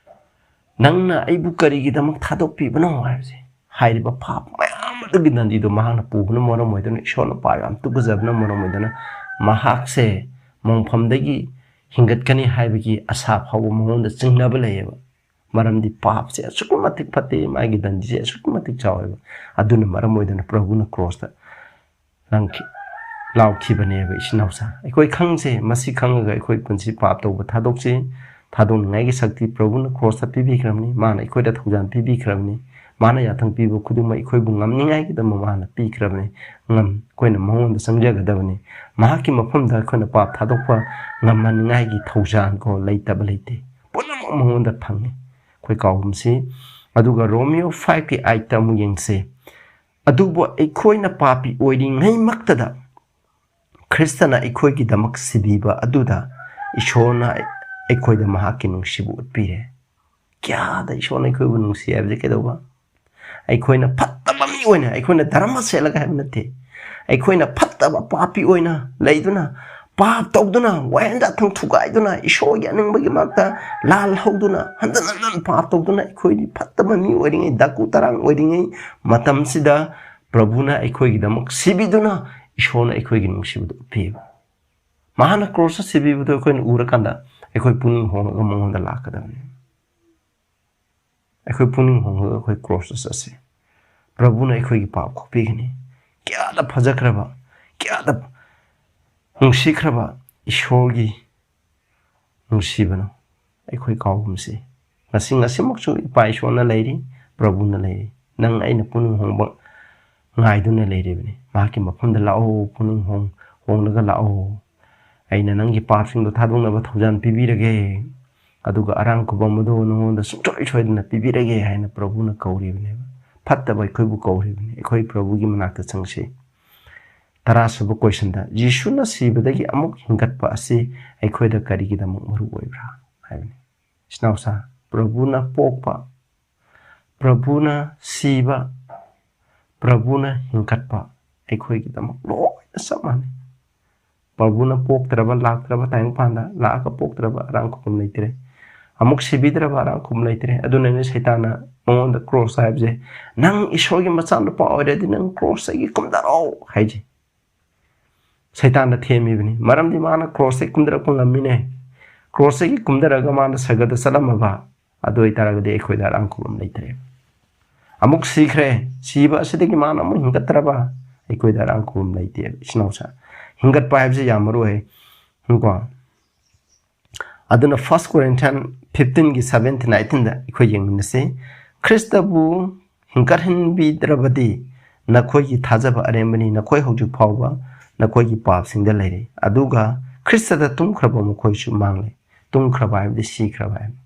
ꯅꯪꯅ ꯑꯩꯕꯨ ꯀꯔꯤꯒꯤꯗꯃꯛ ꯊꯥꯗꯣꯛꯄꯤꯕꯅꯣ?" ꯍꯥꯏꯕꯁꯦ, ꯍꯥꯏꯔꯤꯕ ꯄꯥꯞ ꯃꯌꯥꯝ ꯑꯗꯨꯒꯤ ꯗꯟꯗꯤꯗꯣ ꯃꯍꯥꯛꯅ ꯄꯨꯕꯅ ꯃꯔꯝ ꯑꯣꯏꯗꯨꯅ, ꯏꯁꯣꯔꯅ ꯄꯥꯞ ꯌꯥꯝ ꯇꯨꯀꯠꯆꯕꯅ ꯃꯔꯝ ꯑꯣꯏꯗꯨꯅ, ꯃꯍꯥꯛꯁꯦ ꯃꯣꯡꯐꯝꯗꯒꯤ ꯍꯤꯡꯒꯠꯀꯅꯤ ꯍꯥꯏꯕꯒꯤ ꯑꯁꯥ ꯐꯥꯎꯕ ꯃꯉꯣꯟꯗ ꯆꯤꯡꯅꯕ ꯂꯩꯌꯦꯕ꯫ ꯃꯔꯝꯗꯤ ꯄꯥꯞꯁꯦ ꯑꯁꯨꯛꯀꯤ ꯃꯇꯤꯛ ꯐꯠꯇꯦ, ꯃꯥꯒꯤ ꯗꯟꯗꯤꯁꯦ ꯑꯁꯨꯛꯀꯤ ꯃꯇꯤꯛ ꯆꯥꯎꯋꯦꯕ꯫ ꯑꯗꯨꯅ ꯃꯔꯝ ꯑꯣꯏꯗꯨꯅ ꯄ꯭ꯔꯚꯨꯅ ꯀ꯭ꯔꯣꯁꯇ ꯂꯪꯈꯤ-, ꯂꯥꯎꯈꯤꯕꯅꯦꯕ, ꯏꯆꯤꯟ ꯏꯅꯥꯎꯁꯥ꯫ ꯑꯩꯈꯣꯏ ꯈꯪꯁꯦ, ꯃꯁꯤ ꯈꯪꯉꯒ ꯑꯩꯈꯣꯏ ꯄꯨꯟꯁꯤ ꯄꯥꯞ ꯇꯧꯕ ꯊꯥꯗꯣꯛꯁꯤ꯫ ꯊꯥꯗꯣꯛꯅꯤꯡꯉꯥꯏꯒꯤ ꯁꯛꯇꯤ ꯄ꯭ꯔꯚꯨꯅ ꯀ꯭ꯔꯣꯁꯇ ꯄꯤꯕꯤꯈ꯭ꯔꯕꯅꯤ꯫ ꯃꯥꯅ ꯑꯩꯈꯣꯏꯗ ꯊꯧꯖꯥꯜ ꯄꯤꯕꯤꯈ꯭ꯔꯕꯅꯤ꯫ ꯃꯥꯅ ꯌꯥꯊꯪ ꯄꯤꯕ ꯈꯨꯗꯤꯡꯃꯛ ꯑꯩꯈꯣꯏꯕꯨ ꯉꯝꯅꯤꯡꯉꯥꯏꯒꯤꯗꯃꯛ ꯃꯥꯅ ꯄꯤꯈ꯭ꯔꯕꯅꯤ꯫ ꯉꯝ-, ꯑꯩꯈꯣꯏꯅ ꯃꯉꯣꯟꯗ ꯆꯪꯖꯒꯗꯕꯅꯤ꯫ ꯃꯍꯥꯛꯀꯤ ꯃꯐꯝꯗ ꯑꯩꯈꯣꯏꯅ ꯄꯥꯞ ꯊꯥꯗꯣꯛꯄ ꯉꯝꯍꯟꯅꯤꯡꯉꯥꯏꯒꯤ ꯊꯧꯖꯥꯜ ꯀꯣ ꯂꯩꯇꯕ ꯂꯩꯇꯦ꯫ ꯄꯨꯝꯅꯃꯛ ꯃꯉꯣꯟꯗ ꯐꯪꯉꯤ꯫ ꯑꯩꯈꯣꯏ ꯀꯥꯎꯒꯨꯝꯁꯤ꯫ ꯑꯗꯨꯒ ꯔꯣꯃꯤꯌꯣ five ꯀꯤ eight ꯇ ꯑꯃꯨꯛ ꯌꯦꯡꯁꯤ꯫ "ꯑꯗꯨꯕꯨ ꯑꯩꯈꯣꯏꯅ ꯄꯥꯄꯤ ꯑꯣꯏꯔꯤꯉꯩꯃꯛꯇꯗ ꯈ꯭ꯔꯤꯁꯇꯅ ꯑꯩꯈꯣꯏꯒꯤꯗꯃꯛ ꯁꯤꯕꯤꯕ ꯑꯗꯨꯗ ꯏꯁꯣꯔꯅ ꯑꯩꯈꯣꯏꯗ ꯃꯍꯥꯛꯀꯤ ꯅꯨꯡꯁꯤꯕ ꯎꯠꯄꯤꯔꯦ"꯫ ꯀꯌꯥꯗ ꯏꯁꯣꯔꯅ ꯑꯩꯈꯣꯏꯕꯨ ꯅꯨꯡꯁꯤ ꯍꯥꯏꯕꯁꯦ ꯀꯩꯗꯧꯕ? ꯑꯩꯈꯣꯏꯅ ꯐꯠꯇꯕ ꯃꯤ ꯑꯣꯏꯅ, ꯑꯩꯈꯣꯏꯅ ꯙꯔꯃ ꯁꯦꯠꯂꯒ ꯍꯥꯏꯕ ꯅꯠꯇꯦ, ꯑꯩꯈꯣꯏꯅ ꯐꯠꯇꯕ ꯄꯥꯄꯤ ꯑꯣꯏꯅ ꯂꯩꯗꯨꯅ, ꯄꯥꯞ ꯇꯧꯗꯨꯅ, ꯋꯥꯌꯦꯜ ꯌꯥꯊꯪ ꯊꯨꯒꯥꯏꯗꯨꯅ, ꯏꯁꯣꯔꯒꯤ ꯑꯅꯤꯡꯕꯒꯤ ꯃꯔꯛꯇ ꯂꯥꯜꯍꯧꯗꯨꯅ, ꯍꯟꯖꯟ ꯍꯟꯖꯟ ꯄꯥꯞ ꯇꯧꯗꯨꯅ, ꯑꯩꯈꯣꯏꯗꯤ ꯐꯠꯇꯕ ꯃꯤ ꯑꯣꯏꯔꯤꯉꯩ, ꯗꯀꯨ ꯇꯔꯥꯡ ꯑꯣꯏꯔꯤꯉꯩ ꯃꯇꯝꯁꯤꯗ ꯄ꯭ꯔꯚꯨꯅ ꯑꯩꯈꯣꯏꯒꯤꯗꯃꯛ ꯁꯤꯕꯤꯗꯨꯅ ꯏꯁꯣꯔꯅ ꯑꯩꯈꯣꯏꯒꯤ ꯅꯨꯡꯁꯤꯕꯗꯨ ꯎꯠꯄꯤꯕ꯫ ꯃꯍꯥꯛꯅ ꯀ꯭ꯔꯣꯁꯇ ꯁꯤꯕꯤꯕꯗꯣ ꯑꯩꯈꯣꯏꯅ ꯎꯔꯀꯥꯟꯗ ꯑꯩꯈꯣꯏ ꯄꯨꯛꯅꯤꯡ ꯍꯣꯡꯂꯒ ꯃꯉꯣꯟꯗ ꯂꯥꯛꯀꯗꯕꯅꯤ꯫ ꯑꯩꯈꯣꯏ ꯄꯨꯛꯅꯤꯡ ꯍꯣꯡꯂꯒ ꯑꯩꯈꯣꯏ ꯀ꯭ꯔꯣꯁꯇ ꯆꯠꯁꯤ꯫ ꯄ꯭ꯔꯚꯨꯅ ꯑꯩꯈꯣꯏꯒꯤ ꯄꯥꯞ ꯀꯣꯛꯄꯤꯒꯅꯤ꯫ ꯀꯌꯥꯗ ꯐꯖꯈ꯭ꯔꯕ, ꯀꯌꯥꯗ ꯅꯨꯡꯁꯤꯈ꯭ꯔꯕ ꯏꯁꯣꯔꯒꯤ ꯅꯨꯡꯁꯤꯕꯅꯣ꯫ ꯑꯩꯈꯣꯏ ꯀꯥꯎꯒꯨꯝꯁꯤ꯫ ꯉꯁꯤ, ꯉꯁꯤꯃꯛꯁꯨ ꯏꯄꯥ ꯏꯁꯣꯔꯅ ꯂꯩꯔꯤ, ꯄ꯭ꯔꯚꯨꯅ ꯂꯩꯔꯤ꯫ ꯅꯪ ꯑꯩꯅ ꯄꯨꯛꯅꯤꯡ ꯍꯣꯡꯕ ꯉꯥꯏꯗꯨꯅ ꯂꯩꯔꯤꯕꯅꯤ꯫ ꯃꯍꯥꯛꯀꯤ ꯃꯐꯝꯗ ꯂꯥꯛꯑꯣ, ꯄꯨꯛꯅꯤꯡ ꯍꯣꯡ-, ꯍꯣꯡꯂꯒ ꯂꯥꯛꯑꯣ꯫ ꯑꯩꯅ ꯅꯪꯒꯤ ꯄꯥꯞꯁꯤꯡꯗꯣ ꯊꯥꯗꯣꯛꯅꯕ ꯊꯧꯖꯥꯜ ꯄꯤꯕꯤꯔꯒꯦ꯫ ꯑꯗꯨꯒ ꯑꯔꯥꯡ ꯈꯨꯕꯝ ꯑꯗꯨ ꯅꯉꯣꯟꯗ ꯁꯨꯡꯁꯣꯏ ꯁꯣꯏꯗꯅ ꯄꯤꯕꯤꯔꯒꯦ ꯍꯥꯏꯅ ꯄ꯭ꯔꯚꯨꯅ ꯀꯧꯔꯤꯕꯅꯦꯕ꯫ ꯐꯠꯇꯕ ꯑꯩꯈꯣꯏꯕꯨ ꯀꯧꯔꯤꯕꯅꯤ꯫ ꯑꯩꯈꯣꯏ ꯄ꯭ꯔꯚꯨꯒꯤ ꯃꯅꯥꯛꯇ ꯆꯪꯁꯤ꯫ ꯇꯔꯥꯁꯨꯕ ꯀꯣꯏꯁꯟꯗ, "ꯖꯤꯁꯨꯅ ꯁꯤꯕꯗꯒꯤ ꯑꯃꯨꯛ ꯍꯤꯡꯒꯠꯄ ꯑꯁꯤ ꯑꯩꯈꯣꯏꯗ ꯀꯔꯤꯒꯤꯗꯃꯛ ꯃꯔꯨ ꯑꯣꯏꯕ꯭ꯔꯥ?" ꯍꯥꯏꯕꯅꯤ꯫ ꯏꯆꯤꯟ ꯏꯅꯥꯎꯁꯥ, ꯄ꯭ꯔꯚꯨꯅ ꯄꯣꯛꯄ, ꯄ꯭ꯔꯚꯨꯅ ꯁꯤꯕ, ꯄ꯭ꯔꯚꯨꯅ ꯍꯤꯡꯒꯠꯄ ꯑꯩꯈꯣꯏꯒꯤꯗꯃꯛ ꯂꯣꯏꯅ ꯆꯞ ꯃꯥꯟꯅꯩ꯫ ꯄ꯭ꯔꯚꯨꯅ ꯄꯣꯛꯇ꯭ꯔꯕ, ꯂꯥꯛꯇ꯭ꯔꯕ, ꯇꯥꯏꯕꯪꯄꯥꯟꯗ ꯂꯥꯛꯑꯒ ꯄꯣꯛꯇ꯭ꯔꯕ ꯑꯔꯥꯡ ꯈꯨꯕꯝ ꯂꯩꯇ꯭ꯔꯦ꯫ ꯑꯃꯨꯛ ꯁꯤꯕꯤꯗ꯭ꯔꯕ ꯑꯔꯥꯡ ꯈꯨꯕꯝ ꯂꯩꯇ꯭ꯔꯦ꯫ ꯑꯗꯨꯅꯅꯦ ꯁꯩꯇꯥꯟꯅ ꯃꯉꯣꯟꯗ ꯀ꯭ꯔꯣꯁ ꯍꯥꯏꯕꯁꯦ, "ꯅꯪ ꯏꯁꯣꯔꯒꯤ ꯃꯆꯥꯅꯨꯄꯥ ꯑꯣꯏꯔꯗꯤ ꯅꯪ ꯀ꯭ꯔꯣꯁꯇꯒꯤ ꯀꯨꯝꯊꯔꯛꯑꯣ" ꯍꯥꯏꯁꯦ꯫ ꯁꯩꯇꯥꯟꯗ ꯊꯦꯝꯃꯤꯕꯅꯤ꯫ ꯃꯔꯝꯗꯤ ꯃꯥꯅ ꯀ꯭ꯔꯣꯁꯇꯒꯤ ꯀꯨꯝꯊꯔꯛꯄ ꯉꯝꯃꯤꯅꯦ꯫ ꯀ꯭ꯔꯣꯁꯇꯒꯤ ꯀꯨꯝꯊꯔꯒ ꯃꯥꯅ ꯁꯔꯒꯗ ꯆꯠꯂꯝꯃꯕ, ꯑꯗꯨ ꯑꯣꯏꯇꯥꯔꯒꯗꯤ ꯑꯩꯈꯣꯏꯗ ꯑꯔꯥꯡ ꯈꯨꯕꯝ ꯂꯩꯇ꯭ꯔꯦ꯫ ꯑꯃꯨꯛ ꯁꯤꯈ꯭ꯔꯦ, ꯁꯤꯕ ꯑꯁꯤꯗꯒꯤ ꯃꯥꯅ ꯑꯃꯨꯛ ꯍꯤꯡꯒꯠꯇ꯭ꯔꯕ, ꯑꯩꯈꯣꯏꯗ ꯑꯔꯥꯡ ꯈꯨꯕꯝ ꯂꯩꯇꯦꯕ꯫ ꯏꯆꯤꯟ ꯏꯅꯥꯎꯁꯥ, ꯍꯤꯡꯒꯠꯄ ꯍꯥꯏꯕꯁꯤ ꯌꯥꯝ ꯃꯔꯨ ꯑꯣꯏ꯫ ꯀꯣ, ꯑꯗꯨꯅ First Corinthians fifteenꯒꯤ seventeen, eighteenꯗ ꯑꯩꯈꯣꯏ ꯌꯦꯡꯃꯤꯟꯅꯁꯤ꯫ "ꯈ꯭ꯔꯤꯁꯇꯕꯨ ꯍꯤꯡꯒꯠꯍꯟꯕꯤꯗ꯭ꯔꯕꯗꯤ ꯅꯈꯣꯏꯒꯤ ꯊꯥꯖꯕ ꯑꯔꯦꯝꯕꯅꯤ, ꯅꯈꯣꯏ ꯍꯧꯖꯤꯛ ꯐꯥꯎꯕ ꯅꯈꯣꯏꯒꯤ ꯄꯥꯞꯁꯤꯡꯗ ꯂꯩꯔꯤ, ꯑꯗꯨꯒ ꯈ꯭ꯔꯤꯁꯇꯗ ꯇꯨꯝꯈ꯭ꯔꯕ ꯃꯈꯣꯏꯁꯨ ꯃꯥꯡꯂꯦ"꯫ ꯇꯨꯝꯈ꯭ꯔꯕ ꯍꯥꯏꯕꯗꯤ ꯁꯤꯈ꯭ꯔꯕ ꯍꯥꯏꯕꯅꯤ꯫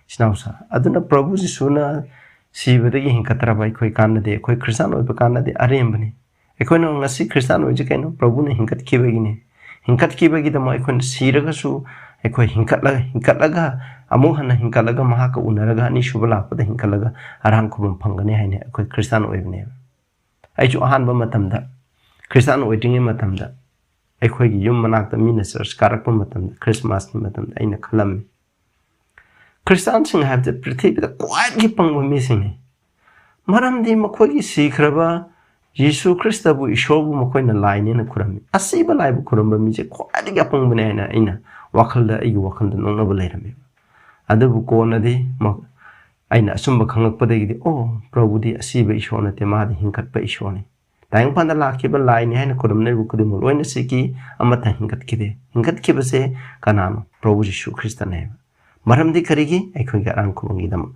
ꯏꯆꯤꯟ ꯏꯅꯥꯎꯁꯥ, ꯑꯗꯨꯅ ꯄ꯭ꯔꯚꯨ ꯖꯤꯁꯨꯅ ꯁꯤꯕꯗꯒꯤ ꯍꯤꯡꯒꯠꯇ꯭ꯔꯕ ꯑꯩꯈꯣꯏ ꯀꯥꯟꯅꯗꯦ, ꯑꯩꯈꯣꯏ ꯈ꯭ꯔꯤꯁꯇꯥꯟ ꯑꯣꯏꯕ ꯀꯥꯟꯅꯗꯦ, ꯑꯔꯦꯝꯕꯅꯤ꯫ ꯑꯩꯈꯣꯏꯅ ꯉꯁꯤ ꯈ꯭ꯔꯤꯁꯇꯥꯟ ꯑꯣꯏꯁꯤ ꯀꯩꯅꯣ? ꯄ꯭ꯔꯚꯨꯅ ꯍꯤꯡꯒꯠꯈꯤꯕꯒꯤꯅꯤ꯫ ꯍꯤꯡꯒꯠꯈꯤꯕꯒꯤꯗꯃꯛ ꯑꯩꯈꯣꯏꯅ ꯁꯤꯔꯒꯁꯨ ꯑꯩꯈꯣꯏ ꯍꯤꯡꯒꯠꯂꯒ, ꯍꯤꯡꯒꯠꯂꯒ, ꯑꯃꯨꯛ ꯍꯟꯅ ꯍꯤꯡꯒꯠꯂꯒ ꯃꯍꯥꯛꯀ ꯎꯅꯔꯒ ꯑꯅꯤꯁꯨꯕ ꯂꯥꯛꯄꯗ ꯍꯤꯡꯒꯠꯂꯒ ꯑꯔꯥꯡ ꯈꯨꯕꯝ ꯐꯪꯒꯅꯤ ꯍꯥꯏꯅ ꯑꯩꯈꯣꯏ ꯈ꯭ꯔꯤꯁꯇꯥꯟ ꯑꯣꯏꯕꯅꯦꯕ꯫ ꯑꯩꯁꯨ ꯑꯍꯥꯟꯕ ꯃꯇꯝꯗ, ꯈ꯭ꯔꯤꯁꯇꯥꯟ ꯑꯣꯏꯗ꯭ꯔꯤꯉꯩ ꯃꯇꯝꯗ, ꯑꯩꯈꯣꯏꯒꯤ ꯌꯨꯝ ꯃꯅꯥꯛꯇ ꯃꯤꯅ ꯆꯔꯆ ꯀꯥꯔꯛꯄ ꯃꯇꯝꯗ, ꯈ꯭ꯔꯤꯁꯃꯥꯁꯀꯤ ꯃꯇꯝꯗ ꯑꯩꯅ ꯈꯜꯂꯝꯃꯤ, ꯈ꯭ꯔꯤꯁꯇꯥꯟꯁꯤꯡ ꯍꯥꯏꯕꯁꯦ ꯄ꯭ꯔꯤꯊꯤꯕꯤꯗ ꯈ꯭ꯋꯥꯏꯗꯒꯤ ꯄꯪꯕ ꯃꯤꯁꯤꯡꯅꯤ꯫ ꯃꯔꯝꯗꯤ ꯃꯈꯣꯏꯒꯤ ꯁꯤꯈ꯭ꯔꯕ ꯌꯤꯁꯨ ꯈ꯭ꯔꯤꯁꯇꯕꯨ ꯏꯁꯣꯔꯕꯨ ꯃꯈꯣꯏꯅ ꯂꯥꯏꯅꯦꯅ ꯈꯨꯔꯝꯃꯤ꯫ ꯑꯁꯤꯕ ꯂꯥꯏꯕꯨ ꯈꯨꯔꯝꯕ ꯃꯤꯁꯦ ꯈ꯭ꯋꯥꯏꯗꯒꯤ ꯑꯄꯪꯕꯅꯦ ꯍꯥꯏꯅ ꯑꯩꯅ ꯋꯥꯈꯜꯗ, ꯑꯩꯒꯤ ꯋꯥꯈꯜꯗ ꯅꯣꯛꯅꯕ ꯂꯩꯔꯝꯃꯦꯕ꯫ ꯑꯗꯨꯕꯨ ꯀꯣꯟꯅꯗꯤ ꯃ-, ꯑꯩꯅ ꯑꯆꯨꯝꯕ ꯈꯪꯂꯛꯄꯗꯒꯤꯗꯤ, "ꯑꯣ, ꯄ꯭ꯔꯚꯨꯗꯤ ꯑꯁꯤꯕ ꯏꯁꯣꯔ ꯅꯠꯇꯦ, ꯃꯥꯗꯤ ꯍꯤꯡꯒꯠꯄ ꯏꯁꯣꯔꯅꯤ꯫ ꯇꯥꯏꯕꯪꯄꯥꯟꯗ ꯂꯥꯛꯈꯤꯕ ꯂꯥꯏꯅꯤ ꯍꯥꯏꯅ ꯈꯨꯔꯨꯝꯅꯔꯤꯕ ꯈꯨꯗꯤꯡꯃꯛ ꯂꯣꯏꯅ ꯁꯤꯈꯤ, ꯑꯃꯠꯇ ꯍꯤꯡꯒꯠꯈꯤꯗꯦ꯫ ꯍꯤꯡꯒꯠꯈꯤꯕꯁꯦ ꯀꯅꯥꯅꯣ? ꯄ꯭ꯔꯚꯨ ꯖꯤꯁꯨ ꯈ꯭ꯔꯤꯁꯇꯅꯦꯕ꯫ ꯃꯔꯝꯗꯤ ꯀꯔꯤꯒꯤ? ꯑꯩꯈꯣꯏꯒꯤ ꯑꯔꯥꯟ ꯈꯨꯕꯝꯒꯤꯗꯃꯛ꯫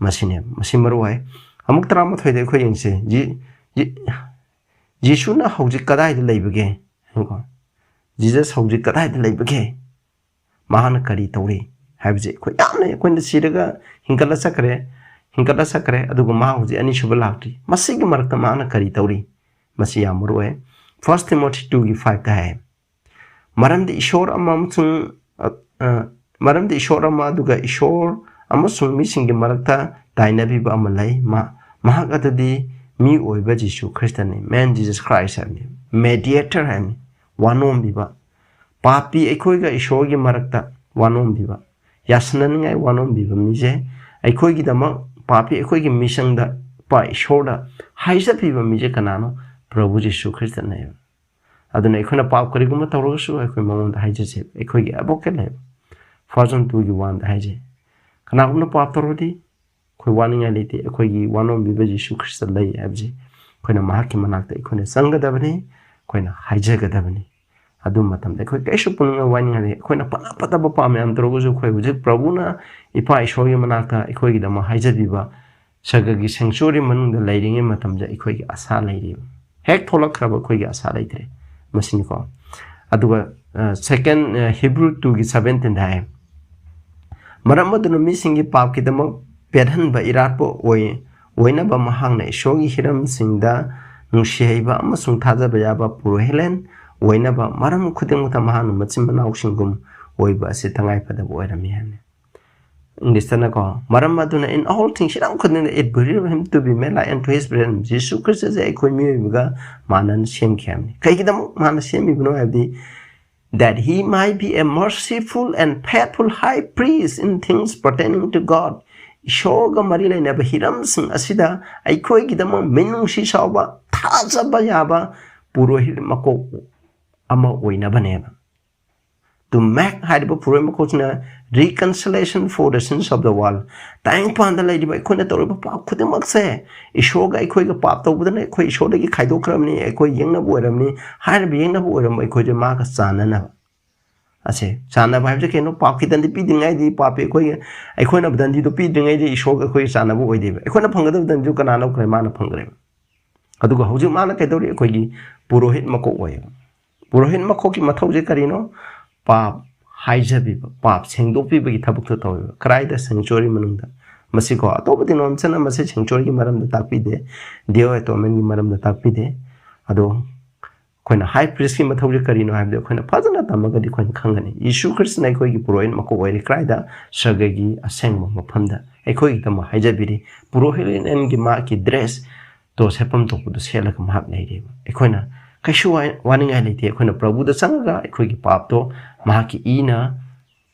ꯃꯁꯤꯅꯦꯕ, ꯃꯁꯤ ꯃꯔꯨ ꯑꯣꯏ꯫ ꯑꯃꯨꯛ ꯇꯔꯥꯃꯥꯊꯣꯏꯗ ꯑꯩꯈꯣꯏ ꯌꯦꯡꯁꯤ꯫ ꯖꯤ-, ꯖꯤ-, ꯖꯤꯁꯨꯅ ꯍꯧꯖꯤꯛ ꯀꯗꯥꯏꯗ ꯂꯩꯕꯒꯦ? ꯌꯦꯡꯉꯨꯀꯣ꯫ ꯖꯤꯖꯁ ꯍꯧꯖꯤꯛ ꯀꯗꯥꯏꯗ ꯂꯩꯕꯒꯦ? ꯃꯍꯥꯛꯅ ꯀꯔꯤ ꯇꯧꯔꯤ ꯍꯥꯏꯕꯁꯦ ꯑꯩꯈꯣꯏ ꯌꯥꯝꯅ, ꯑꯩꯈꯣꯏꯅ ꯁꯤꯔꯒ ꯍꯤꯡꯒꯠꯂ ꯆꯠꯈ꯭ꯔꯦ, ꯍꯤꯡꯒꯠꯂ ꯆꯠꯈ꯭ꯔꯦ, ꯑꯗꯨꯒ ꯃꯥ ꯍꯧꯖꯤꯛ ꯑꯅꯤꯁꯨꯕ ꯂꯥꯛꯇ꯭ꯔꯤ꯫ ꯃꯁꯤꯒꯤ ꯃꯔꯛꯇ ꯃꯥꯅ ꯀꯔꯤ ꯇꯧꯔꯤ? ꯃꯁꯤ ꯌꯥꯝ ꯃꯔꯨ ꯑꯣꯏ꯫ First Timothy two ꯒꯤ five ꯇ ꯍꯥꯏ, "ꯃꯔꯝꯗꯤ ꯏꯁꯣꯔ ꯑꯃ ꯑꯃꯁꯨꯡ, ꯑ, ꯑ, ꯃꯔꯝꯗꯤ ꯏꯁꯣꯔ ꯑꯃ, ꯑꯗꯨꯒ ꯏꯁꯣꯔ ꯑꯃꯁꯨꯡ ꯃꯤꯁꯤꯡꯒꯤ ꯃꯔꯛꯇ ꯇꯥꯏꯅꯕꯤꯕ ꯑꯃ ꯂꯩ꯫ ꯃꯥ-, ꯃꯍꯥꯛ ꯑꯗꯨꯗꯤ ꯃꯤ ꯑꯣꯏꯕ ꯖꯤꯁꯨ ꯈ꯭ꯔꯤꯁꯇꯅꯤ꯫" Man Jesus Christ ꯍꯥꯏꯕꯅꯤ꯫ Mediator ꯍꯥꯏꯕꯅꯤ꯫ ꯋꯥꯅꯣꯝꯕꯤꯕ꯫ ꯄꯥꯄꯤ ꯑꯩꯈꯣꯏꯒ ꯏꯁꯣꯔꯒꯤ ꯃꯔꯛꯇ ꯋꯥꯅꯣꯝꯕꯤꯕ, ꯌꯥꯁꯤꯟꯅꯅꯤꯡꯉꯥꯏ ꯋꯥꯅꯣꯝꯕꯤꯕ ꯃꯤꯁꯦ, ꯑꯩꯈꯣꯏꯒꯤꯗꯃꯛ, ꯄꯥꯄꯤ ꯑꯩꯈꯣꯏꯒꯤ ꯃꯤꯆꯪꯗ ꯏꯄꯥ ꯏꯁꯣꯔꯗ ꯍꯥꯏꯖꯕꯤꯕ ꯃꯤꯁꯦ ꯀꯅꯥꯅꯣ? ꯄ꯭ꯔꯚꯨ ꯖꯤꯁꯨ ꯈ꯭ꯔꯤꯁꯇꯅꯦꯕ꯫ ꯑꯗꯨꯅ ꯑꯩꯈꯣꯏꯅ ꯄꯥꯞ ꯀꯔꯤꯒꯨꯝꯕ ꯇꯧꯔꯒꯁꯨ ꯑꯩꯈꯣꯏ ꯃꯉꯣꯟꯗ ꯍꯥꯏꯖꯁꯦꯕ꯫ ꯑꯩꯈꯣꯏꯒꯤ advocate ꯂꯩꯕ꯫ First John two ꯒꯤ one ꯗ ꯍꯥꯏꯖꯩ, ꯀꯅꯥꯒꯨꯝꯕꯅ ꯄꯥꯞ ꯇꯧꯔꯗꯤ ꯑꯩꯈꯣꯏ ꯋꯥꯅꯤꯡꯉꯥꯏ ꯂꯩꯇꯦ꯫ ꯑꯩꯈꯣꯏꯒꯤ ꯋꯥꯅꯣꯝꯕꯤꯕ ꯖꯤꯁꯨ ꯈ꯭ꯔꯤꯁꯇ ꯂꯩ ꯍꯥꯏꯕꯁꯤ ꯑꯩꯈꯣꯏꯅ ꯃꯍꯥꯛꯀꯤ ꯃꯅꯥꯛꯇ ꯑꯩꯈꯣꯏꯅ ꯆꯪꯒꯗꯕꯅꯤ, ꯑꯩꯈꯣꯏꯅ ꯍꯥꯏꯖꯒꯗꯕꯅꯤ꯫ ꯑꯗꯨ ꯃꯇꯝꯗ ꯑꯩꯈꯣꯏ ꯀꯔꯤꯁꯨ ꯄꯨꯛꯅꯤꯡ ꯋꯥꯅꯤꯡꯉꯥꯏ ꯂꯩ꯫ ꯑꯩꯈꯣꯏꯅ ꯐꯅ ꯐꯠꯇꯕ ꯄꯥꯞ ꯃꯌꯥꯝ ꯇꯧꯔꯒꯁꯨ ꯑꯩꯈꯣꯏ ꯍꯧꯖꯤꯛ ꯄ꯭ꯔꯚꯨꯅ ꯏꯄꯥ ꯏꯁꯣꯔꯒꯤ ꯃꯅꯥꯛꯇ ꯑꯩꯈꯣꯏꯒꯤꯗꯃꯛ ꯍꯥꯏꯖꯕꯤꯕ ꯁꯔꯒꯒꯤ sanctuary ꯃꯅꯨꯡꯗ ꯂꯩꯔꯤꯉꯩ ꯃꯇꯝꯗ ꯑꯩꯈꯣꯏꯒꯤ ꯑꯁꯥ ꯂꯩꯔꯤꯕ꯫ ꯍꯦꯛ ꯊꯣꯛꯂꯛꯈ꯭ꯔꯕ ꯑꯩꯈꯣꯏꯒꯤ ꯑꯁꯥ ꯂꯩꯇ꯭ꯔꯦ꯫ ꯃꯁꯤꯅꯤꯀꯣ꯫ ꯑꯗꯨꯒ, ꯑ, second, ꯑ, Hebrew two ꯒꯤ seventeen ꯗ ꯍꯥꯏ, "ꯃꯔꯝ ꯑꯗꯨꯅ ꯃꯤꯁꯤꯡꯒꯤ ꯄꯥꯞꯀꯤꯗꯃꯛ ꯄꯦꯠꯍꯟꯕ ꯏꯔꯥꯠꯄ ꯑꯣꯏ-, ꯑꯣꯏꯅꯕ ꯃꯍꯥꯛꯅ ꯏꯁꯣꯔꯒꯤ ꯍꯤꯔꯝꯁꯤꯡꯗ ꯅꯨꯡꯁꯤꯍꯩꯕ ꯑꯃꯁꯨꯡ ꯊꯥꯖꯕ ꯌꯥꯕ ꯄꯨꯔꯣꯍꯦꯂꯦꯟ ꯑꯣꯏꯅꯕ ꯃꯔꯝ ꯈꯨꯗꯤꯡꯃꯛꯇ ꯃꯍꯥꯛꯅ ꯃꯆꯤꯟ ꯃꯅꯥꯎꯁꯤꯡꯒꯨꯝ ꯑꯣꯏꯕ ꯑꯁꯤ ꯇꯉꯥꯏꯐꯗꯕ ꯑꯣꯏꯔꯝꯃꯤ" ꯍꯥꯏꯕꯅꯤ꯫ ꯏꯪꯂꯤꯁꯇꯅꯀꯣ, "ꯃꯔꯝ ꯑꯗꯨꯅ in all things", ꯍꯤꯔꯝ ꯈꯨꯗꯤꯡꯗ, "it behooved him to be made like unto his brethren", ꯖꯤꯁꯨ ꯈ꯭ꯔꯤꯁꯇꯁꯦ ꯑꯩꯈꯣꯏ ꯃꯤꯑꯣꯏꯕꯒ ꯃꯥꯟꯅꯅ ꯁꯦꯝꯈꯤ ꯍꯥꯏꯕꯅꯤ꯫ ꯀꯩꯒꯤꯗꯃꯛ ꯃꯥꯅ ꯁꯦꯝꯃꯤꯕꯅꯣ ꯍꯥꯏꯕꯗꯤ, "that he might be a merciful and faithful high priest in things pertaining to God", ꯏꯁꯣꯔꯒ ꯃꯔꯤ ꯂꯩꯅꯕ ꯍꯤꯔꯝꯁꯤꯡ ꯑꯁꯤꯗ ꯑꯩꯈꯣꯏꯒꯤꯗꯃꯛ ꯃꯤꯅꯨꯡꯁꯤ ꯆꯥꯎꯕ, ꯊꯥꯖꯕ ꯌꯥꯕ ꯄꯨꯔꯣꯍꯤꯠ ꯃꯀꯣꯛ ꯑꯃ ꯑꯣꯏꯅꯕꯅꯦꯕ꯫ To make ꯍꯥꯏꯔꯤꯕ ꯄꯨꯔꯣꯍꯤꯠ ꯃꯀꯣꯛꯁꯤꯅ reconciliation for the sins of the world, ꯇꯥꯏꯕꯪꯄꯥꯟꯗ ꯂꯩꯔꯤꯕ ꯑꯩꯈꯣꯏꯅ ꯇꯧꯔꯤꯕ ꯄꯥꯞ ꯈꯨꯗꯤꯡꯃꯛꯁꯦ, ꯏꯁꯣꯔꯒ ꯑꯩꯈꯣꯏꯒ ꯄꯥꯞ ꯇꯧꯕꯗꯅ ꯑꯩꯈꯣꯏ ꯏꯁꯣꯔꯗꯒꯤ ꯈꯥꯏꯗꯣꯛꯈ꯭ꯔꯕꯅꯤ, ꯑꯩꯈꯣꯏ ꯌꯦꯛꯅꯕ ꯑꯣꯏꯔꯕꯅꯤ ꯍꯥꯏꯔꯤꯕ ꯌꯦꯛꯅꯕ ꯑꯣꯏꯔꯝꯕ ꯑꯩꯈꯣꯏꯁꯦ ꯃꯥꯒ ꯆꯥꯟꯅꯅꯕ꯫ ꯑꯁꯦ ꯆꯥꯟꯅꯕ ꯍꯥꯏꯕꯁꯦ ꯀꯩꯅꯣ? ꯄꯥꯞꯀꯤ ꯗꯟꯗꯤ ꯄꯤꯗ꯭ꯔꯤꯉꯩꯗꯤ ꯄꯥꯞꯀꯤ ꯑꯩꯈꯣꯏꯒꯤ, ꯑꯩꯈꯣꯏꯅ ꯗꯟꯗꯤꯗꯣ ꯄꯤꯗ꯭ꯔꯤꯉꯩꯗꯤ ꯏꯁꯣꯔꯒ ꯑꯩꯈꯣꯏꯒ ꯆꯥꯟꯅꯕ ꯑꯣꯏꯗꯦꯕ꯫ ꯑꯩꯈꯣꯏꯅ ꯐꯪꯒꯗꯕ ꯗꯟꯗꯤꯗꯨ ꯀꯅꯥ ꯂꯧꯈ꯭ꯔꯦ? ꯃꯥꯅ ꯐꯪꯈ꯭ꯔꯦꯕ꯫ ꯑꯗꯨꯒ ꯍꯧꯖꯤꯛ ꯃꯥꯅ ꯀꯩꯗꯧꯔꯤ? ꯑꯩꯈꯣꯏꯒꯤ ꯄꯨꯔꯣꯍꯤꯠ ꯃꯀꯣꯛ ꯑꯣꯏꯌꯦꯕ꯫ ꯄꯨꯔꯣꯍꯤꯠ ꯃꯀꯣꯛꯀꯤ ꯃꯊꯧꯁꯦ ꯀꯔꯤꯅꯣ? ꯄꯥꯞ ꯍꯥꯏꯖꯕꯤꯕ, ꯄꯥꯞ ꯁꯦꯡꯗꯣꯛꯄꯤꯕꯒꯤ ꯊꯕꯛꯇꯣ ꯇꯧꯋꯦꯕ꯫ ꯀꯗꯥꯏꯗ? Sanctuary ꯃꯅꯨꯡꯗ꯫ ꯃꯁꯤꯀꯣ, ꯑꯇꯣꯞꯄ denomination ꯃꯁꯤ sanctuaryꯒꯤ ꯃꯔꯝꯗ ꯇꯥꯛꯄꯤꯗꯦ, Day of Atonementꯒꯤ ꯃꯔꯝꯗ ꯇꯥꯛꯄꯤꯗꯦ꯫ ꯑꯗꯣ ꯑꯩꯈꯣꯏꯅ high priestꯀꯤ ꯃꯊꯧꯁꯦ ꯀꯔꯤꯅꯣ ꯍꯥꯏꯕꯗꯤ ꯑꯩꯈꯣꯏꯅ ꯐꯖꯅ ꯇꯝꯃꯒꯗꯤ ꯑꯩꯈꯣꯏꯅ ꯈꯪꯒꯅꯤ꯫ ꯌꯤꯁꯨ ꯈ꯭ꯔꯤꯁꯇꯅ ꯑꯩꯈꯣꯏꯒꯤ ꯄꯨꯔꯣꯍꯤꯠ ꯃꯀꯣꯛ ꯑꯣꯏꯔꯤ꯫ ꯀꯗꯥꯏꯗ? ꯁꯔꯒꯒꯤ ꯑꯁꯦꯡꯕ ꯃꯐꯝꯗ ꯑꯩꯈꯣꯏꯒꯤꯗꯃꯛ ꯍꯥꯏꯖꯕꯤꯔꯤ꯫ ꯄꯨꯔꯣꯍꯤꯠ ꯑꯦꯟꯒꯤ ꯃꯥꯒꯤ dressꯇꯣ, ꯁꯦꯠꯐꯝ ꯊꯣꯛꯄꯗꯣ ꯁꯦꯠꯂꯒ ꯃꯍꯥꯛ ꯂꯩꯔꯦꯕ꯫ ꯑꯩꯈꯣꯏꯅ ꯀꯩꯁꯨ ꯋꯥ-, ꯋꯥꯅꯤꯡꯉꯥꯏ ꯂꯩꯇꯦ꯫ ꯑꯩꯈꯣꯏꯅ ꯄ꯭ꯔꯚꯨꯗ ꯆꯪꯉꯒ ꯑꯩꯈꯣꯏꯒꯤ ꯄꯥꯞꯇꯣ ꯃꯍꯥꯛꯀꯤ ꯏꯅ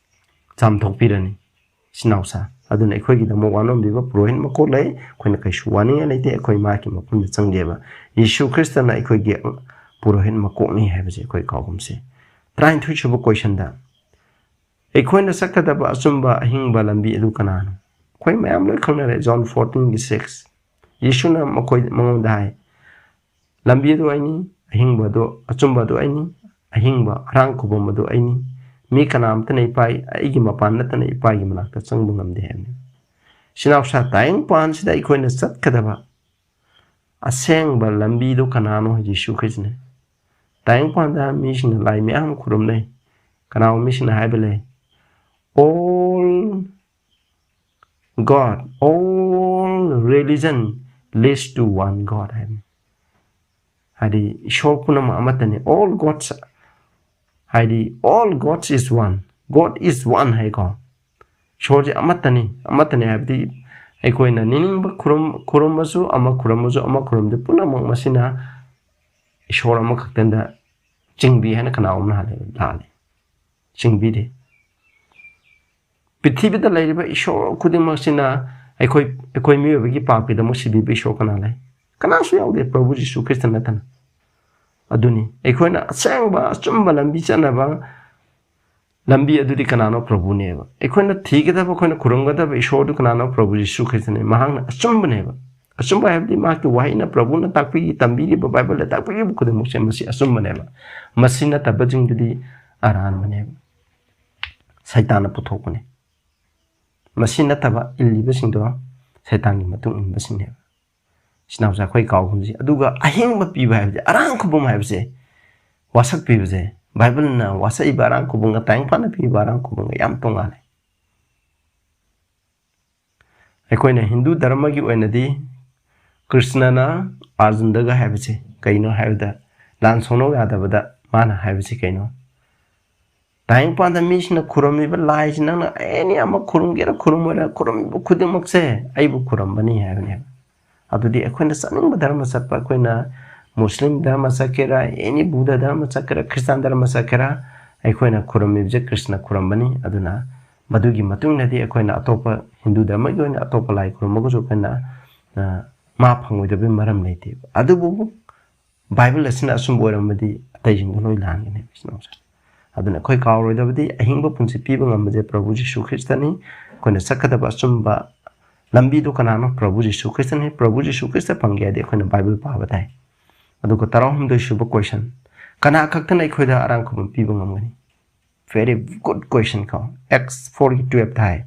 ꯆꯥꯝꯊꯣꯛꯄꯤꯔꯅꯤ꯫ ꯏꯆꯤꯟ ꯏꯅꯥꯎꯁꯥ, ꯑꯗꯨꯅ ꯑꯩꯈꯣꯏꯒꯤꯗꯃꯛ ꯋꯥꯅꯣꯝꯕꯤꯕ ꯄꯨꯔꯣꯍꯤꯠ ꯃꯀꯣꯛ ꯂꯩ꯫ ꯑꯩꯈꯣꯏꯅ ꯀꯩꯁꯨ ꯋꯥꯅꯤꯡꯉꯥꯏ ꯂꯩꯇꯦ꯫ ꯑꯩꯈꯣꯏ ꯃꯍꯥꯛꯀꯤ ꯃꯐꯝꯗ ꯆꯪꯒꯦꯕ꯫ ꯌꯤꯁꯨ ꯈ꯭ꯔꯤꯁꯇꯅ ꯑꯩꯈꯣꯏꯒꯤ ꯄꯨꯔꯣꯍꯤꯠ ꯃꯀꯣꯛꯅꯤ ꯍꯥꯏꯕꯁꯦ ꯑꯩꯈꯣꯏ ꯀꯥꯎꯒꯨꯝꯁꯦ꯫ ꯇꯔꯥꯅꯤꯊꯣꯏꯁꯨꯕ questionꯗ, ꯑꯩꯈꯣꯏꯅ ꯆꯠꯀꯗꯕ ꯑꯆꯨꯝꯕ ꯑꯍꯤꯡꯕ ꯂꯝꯕꯤ ꯑꯗꯨ ꯀꯅꯥꯅꯣ? ꯑꯩꯈꯣꯏ ꯃꯌꯥꯝ ꯂꯣꯏ ꯈꯪꯅꯔꯦ, John fourteenꯒꯤ six꯫ ꯌꯤꯁꯨꯅ ꯃꯈꯣꯏ, ꯃꯉꯣꯟꯗ ꯍꯥꯏ, "ꯂꯝꯕꯤ ꯑꯗꯨ ꯑꯩꯅꯤ, ꯑꯍꯤꯡꯕ ꯑꯗꯨ, ꯑꯆꯨꯝꯕ ꯑꯗꯨ ꯑꯩꯅꯤ, ꯑꯍꯤꯡꯕ ꯑꯔꯥꯡ ꯈꯨꯕꯝ ꯑꯗꯨ ꯑꯩꯅꯤ꯫ ꯃꯤ ꯀꯅꯥꯝꯇꯅ ꯏꯄꯥ, ꯑꯩꯒꯤ ꯃꯄꯥꯟ ꯅꯠꯇꯅ ꯏꯄꯥꯒꯤ ꯃꯅꯥꯛꯇ ꯆꯪꯕ ꯉꯝꯗꯦ" ꯍꯥꯏꯕꯅꯤ꯫ ꯏꯆꯤꯟ ꯏꯅꯥꯎꯁꯥ, ꯇꯥꯏꯕꯪꯄꯥꯟꯁꯤꯗ ꯑꯩꯈꯣꯏꯅ ꯆꯠꯀꯗꯕ ꯑꯁꯦꯡꯕ ꯂꯝꯕꯤꯗꯣ ꯀꯅꯥꯅꯣ? ꯌꯤꯁꯨ ꯈ꯭ꯔꯤꯁꯇꯅꯦ꯫ ꯇꯥꯏꯕꯪꯄꯥꯟꯗ ꯃꯤꯁꯤꯡꯅ ꯂꯥꯏ ꯃꯌꯥꯝ ꯑꯃ ꯈꯨꯔꯨꯝꯅꯩ꯫ ꯀꯅꯥꯒꯨꯝꯕ ꯃꯤꯁꯤꯡꯅ ꯍꯥꯏꯕ ꯂꯩ, "All God, all religion leads to one God" ꯍꯥꯏꯕꯅꯤ꯫ ꯍꯥꯏꯗꯤ ꯏꯁꯣꯔ ꯄꯨꯝꯅꯃꯛ ꯑꯃꯠꯇꯅꯤ꯫ All gods, ꯍꯥꯏꯗꯤ all gods is one, God is one ꯍꯥꯏꯀꯣ꯫ ꯏꯁꯣꯔꯁꯦ ꯑꯃꯠꯇꯅꯤ꯫ ꯑꯃꯠꯇꯅꯤ ꯍꯥꯏꯕꯗꯤ ꯑꯩꯈꯣꯏꯅ ꯅꯤꯡꯅꯤꯡꯕ ꯈꯨꯔꯨꯝ-, ꯈꯨꯔꯨꯝꯕꯁꯨ, ꯑꯃ ꯈꯨꯔꯨꯝꯕꯁꯨ, ꯑꯃ ꯈꯨꯔꯨꯝꯗꯦ, ꯄꯨꯝꯅꯃꯛ ꯃꯁꯤꯅ ꯏꯁꯣꯔ ꯑꯃꯈꯛꯇꯗ ꯆꯤꯡꯕꯤ ꯍꯥꯏꯅ ꯀꯅꯥꯒꯨꯝꯅ ꯍꯥꯏ? ꯂꯥꯜꯂꯤ꯫ ꯆꯤꯡꯕꯤꯗꯦ꯫ ꯄ꯭ꯔꯤꯊꯤꯕꯤꯗ ꯂꯩꯔꯤꯕ ꯏꯁꯣꯔ ꯈꯨꯗꯤꯡꯃꯛꯁꯤꯅ ꯑꯩꯈꯣꯏ, ꯑꯩꯈꯣꯏ ꯃꯤꯑꯣꯏꯕꯒꯤ ꯄꯥꯞꯀꯤꯗꯃꯛ ꯁꯤꯕꯤꯕ ꯏꯁꯣꯔ ꯀꯅꯥ ꯂꯩ? ꯀꯅꯥꯁꯨ ꯌꯥꯎꯗꯦ ꯄ꯭ꯔꯚꯨ ꯖꯤꯁꯨ ꯈ꯭ꯔꯤꯁꯇ ꯅꯠꯇꯅ꯫ ꯑꯗꯨꯅꯤ ꯑꯩꯈꯣꯏꯅ ꯑꯁꯦꯡꯕ ꯑꯆꯨꯝꯕ ꯂꯝꯕꯤ ꯆꯠꯅꯕ ꯂꯝꯕꯤ ꯑꯗꯨꯗꯤ ꯀꯅꯥꯅꯣ? ꯄ꯭ꯔꯚꯨꯅꯦꯕ꯫ ꯑꯩꯈꯣꯏꯅ ꯊꯤꯒꯗꯕ, ꯑꯩꯈꯣꯏꯅ ꯈꯨꯔꯨꯝꯒꯗꯕ ꯏꯁꯣꯔꯗꯨ ꯀꯅꯥꯅꯣ? ꯄ꯭ꯔꯚꯨ ꯖꯤꯁꯨ ꯈ꯭ꯔꯤꯁꯇꯅꯦ꯫ ꯃꯍꯥꯛꯅ ꯑꯆꯨꯝꯕꯅꯦꯕ꯫ ꯑꯆꯨꯝꯕ ꯍꯥꯏꯕꯗꯤ ꯃꯍꯥꯛꯀꯤ ꯋꯥꯍꯩꯅ, ꯄ꯭ꯔꯚꯨꯅ ꯇꯥꯛꯄꯤꯔꯤ, ꯇꯝꯕꯤꯔꯤꯕ, ꯕꯥꯏꯕꯜꯗ ꯇꯥꯛꯄꯤꯔꯤꯕ ꯈꯨꯗꯤꯡꯃꯛꯁꯦ ꯃꯁꯤ ꯑꯆꯨꯝꯕꯅꯦꯕ꯫ ꯃꯁꯤ ꯅꯠꯇꯕꯁꯤꯡꯗꯨꯗꯤ ꯑꯔꯥꯟꯕꯅꯦꯕ, ꯁꯩꯇꯥꯟꯅ ꯄꯨꯊꯣꯛꯄꯅꯦ꯫ ꯃꯁꯤ ꯅꯠꯇꯕ ꯏꯜꯂꯤꯕꯁꯤꯡꯗꯣ ꯁꯩꯇꯥꯟꯒꯤ ꯃꯇꯨꯡ ꯏꯟꯕꯁꯤꯡꯅꯦꯕ꯫ ꯏꯆꯤꯟ ꯏꯅꯥꯎꯁꯦ ꯑꯩꯈꯣꯏ ꯀꯥꯎꯐꯝꯁꯦ꯫ ꯑꯗꯨꯒ ꯑꯍꯤꯡꯕ ꯄꯤꯕ ꯍꯥꯏꯕꯁꯦ, ꯑꯔꯥꯡ ꯈꯨꯕꯝ ꯍꯥꯏꯕꯁꯦ, ꯋꯥꯁꯛ ꯄꯤꯕꯁꯦ, ꯕꯥꯏꯕꯜꯅ ꯋꯥꯁꯛꯏꯕ ꯑꯔꯥꯡ ꯈꯨꯕꯝꯒ ꯇꯥꯏꯕꯪ ꯄꯥꯟꯗ ꯄꯤꯕ ꯑꯔꯥꯡ ꯈꯨꯕꯝꯒ ꯌꯥꯝ ꯇꯣꯡꯉꯥꯜꯂꯦ꯫ ꯑꯩꯈꯣꯏꯅ ꯍꯤꯟꯗꯨ ꯙꯔꯃꯒꯤ ꯑꯣꯏꯅꯗꯤ ꯀ꯭ꯔꯤꯁꯅꯅ ꯑꯥꯔꯖꯨꯟꯗꯒ ꯍꯥꯏꯕꯁꯦ ꯀꯩꯅꯣ ꯍꯥꯏꯕꯗ, ꯂꯥꯟ ꯁꯣꯛꯅꯧ ꯌꯥꯗꯕꯗ ꯃꯥꯅ ꯍꯥꯏꯕꯁꯤ ꯀꯩꯅꯣ? ꯇꯥꯏꯕꯪꯄꯥꯟꯗ ꯃꯤꯁꯤꯡꯅ ꯈꯨꯔꯨꯝꯃꯤꯕ ꯂꯥꯏꯁꯤ ꯅꯪꯅ ꯑꯦꯅꯤ ꯑꯃ ꯈꯨꯔꯨꯝꯒꯦꯔꯥ ꯈꯨꯔꯨꯝꯃꯣꯏꯔꯥ, ꯈꯨꯔꯨꯝꯃꯤꯕ ꯈꯨꯗꯤꯡꯃꯛꯁꯦ ꯑꯩꯕꯨ ꯈꯨꯔꯨꯝꯕꯅꯤ ꯍꯥꯏꯕꯅꯦꯕ꯫ ꯑꯗꯨꯗꯤ ꯑꯩꯈꯣꯏꯅ ꯆꯠꯅꯤꯡꯕ ꯙꯔꯃ ꯆꯠꯄ, ꯑꯩꯈꯣꯏꯅ ꯃꯨꯁꯂꯤꯝ ꯙꯔꯃ ꯆꯠꯀꯦꯔꯥ, ꯑꯦꯅꯤ ꯕꯨꯙ ꯙꯔꯃ ꯆꯠꯀꯦꯔꯥ, ꯈ꯭ꯔꯤꯁꯇꯥꯟ ꯙꯔꯃ ꯆꯠꯀꯦꯔꯥ, ꯑꯩꯈꯣꯏꯅ ꯈꯨꯔꯨꯝꯃꯤꯕꯁꯦ ꯀ꯭ꯔꯤꯁꯅ ꯈꯨꯔꯨꯝꯕꯅꯤ꯫ ꯑꯗꯨꯅ ꯃꯗꯨꯒꯤ ꯃꯇꯨꯡ ꯏꯟꯅꯗꯤ ꯑꯩꯈꯣꯏꯅ ꯑꯇꯣꯞꯄ ꯍꯤꯟꯗꯨ ꯙꯔꯃꯒꯤ ꯑꯣꯏꯅ ꯑꯇꯣꯞꯄ ꯂꯥꯏ ꯈꯨꯔꯨꯝꯃꯒꯁꯨ ꯑꯩꯈꯣꯏꯅ, ꯑ, ꯃꯥ ꯐꯪꯉꯣꯏꯗꯕꯒꯤ ꯃꯔꯝ ꯂꯩꯇꯦꯕ꯫ ꯑꯗꯨꯕꯨ ꯕꯥꯏꯕꯜ ꯑꯁꯤꯅ ꯑꯆꯨꯝꯕ ꯑꯣꯏꯔꯝꯃꯗꯤ ꯑꯇꯩꯁꯤꯡꯗꯣ ꯂꯣꯏ ꯂꯥꯟꯒꯅꯦꯕ, ꯏꯆꯤꯟ ꯏꯅꯥꯎꯁꯦ꯫ ꯑꯗꯨꯅ ꯑꯩꯈꯣꯏ ꯀꯥꯎꯔꯣꯏꯗꯕꯗꯤ ꯑꯍꯤꯡꯕ ꯄꯨꯟꯁꯤ ꯄꯤꯕ ꯉꯝꯕꯁꯦ ꯄ꯭ꯔꯚꯨ ꯖꯤꯁꯨ ꯈ꯭ꯔꯤꯁꯇꯅꯤ꯫ ꯑꯩꯈꯣꯏꯅ ꯆꯠꯀꯗꯕ ꯑꯆꯨꯝꯕ ꯂꯝꯕꯤꯗꯨ ꯀꯅꯥꯅꯣ? ꯄ꯭ꯔꯚꯨ ꯖꯤꯁꯨ ꯈ꯭ꯔꯤꯁꯇꯅꯤ꯫ ꯄ꯭ꯔꯚꯨ ꯖꯤꯁꯨ ꯈ꯭ꯔꯤꯁꯇ ꯐꯪꯒꯦ ꯍꯥꯏꯔꯗꯤ ꯑꯩꯈꯣꯏꯅ ꯕꯥꯏꯕꯜ ꯄꯥꯕ ꯇꯥꯏ꯫ ꯑꯗꯨꯒ ꯇꯔꯥꯍꯨꯝꯗꯣꯏ ꯁꯨꯕ question, ꯀꯅꯥ ꯈꯛꯇꯅ ꯑꯩꯈꯣꯏꯗ ꯑꯔꯥꯡ ꯈꯨꯕꯝ ꯄꯤꯕ ꯉꯝꯒꯅꯤ? Very good question ꯀꯣ꯫ Acts four ꯒꯤ twelve ꯊꯥꯏ꯫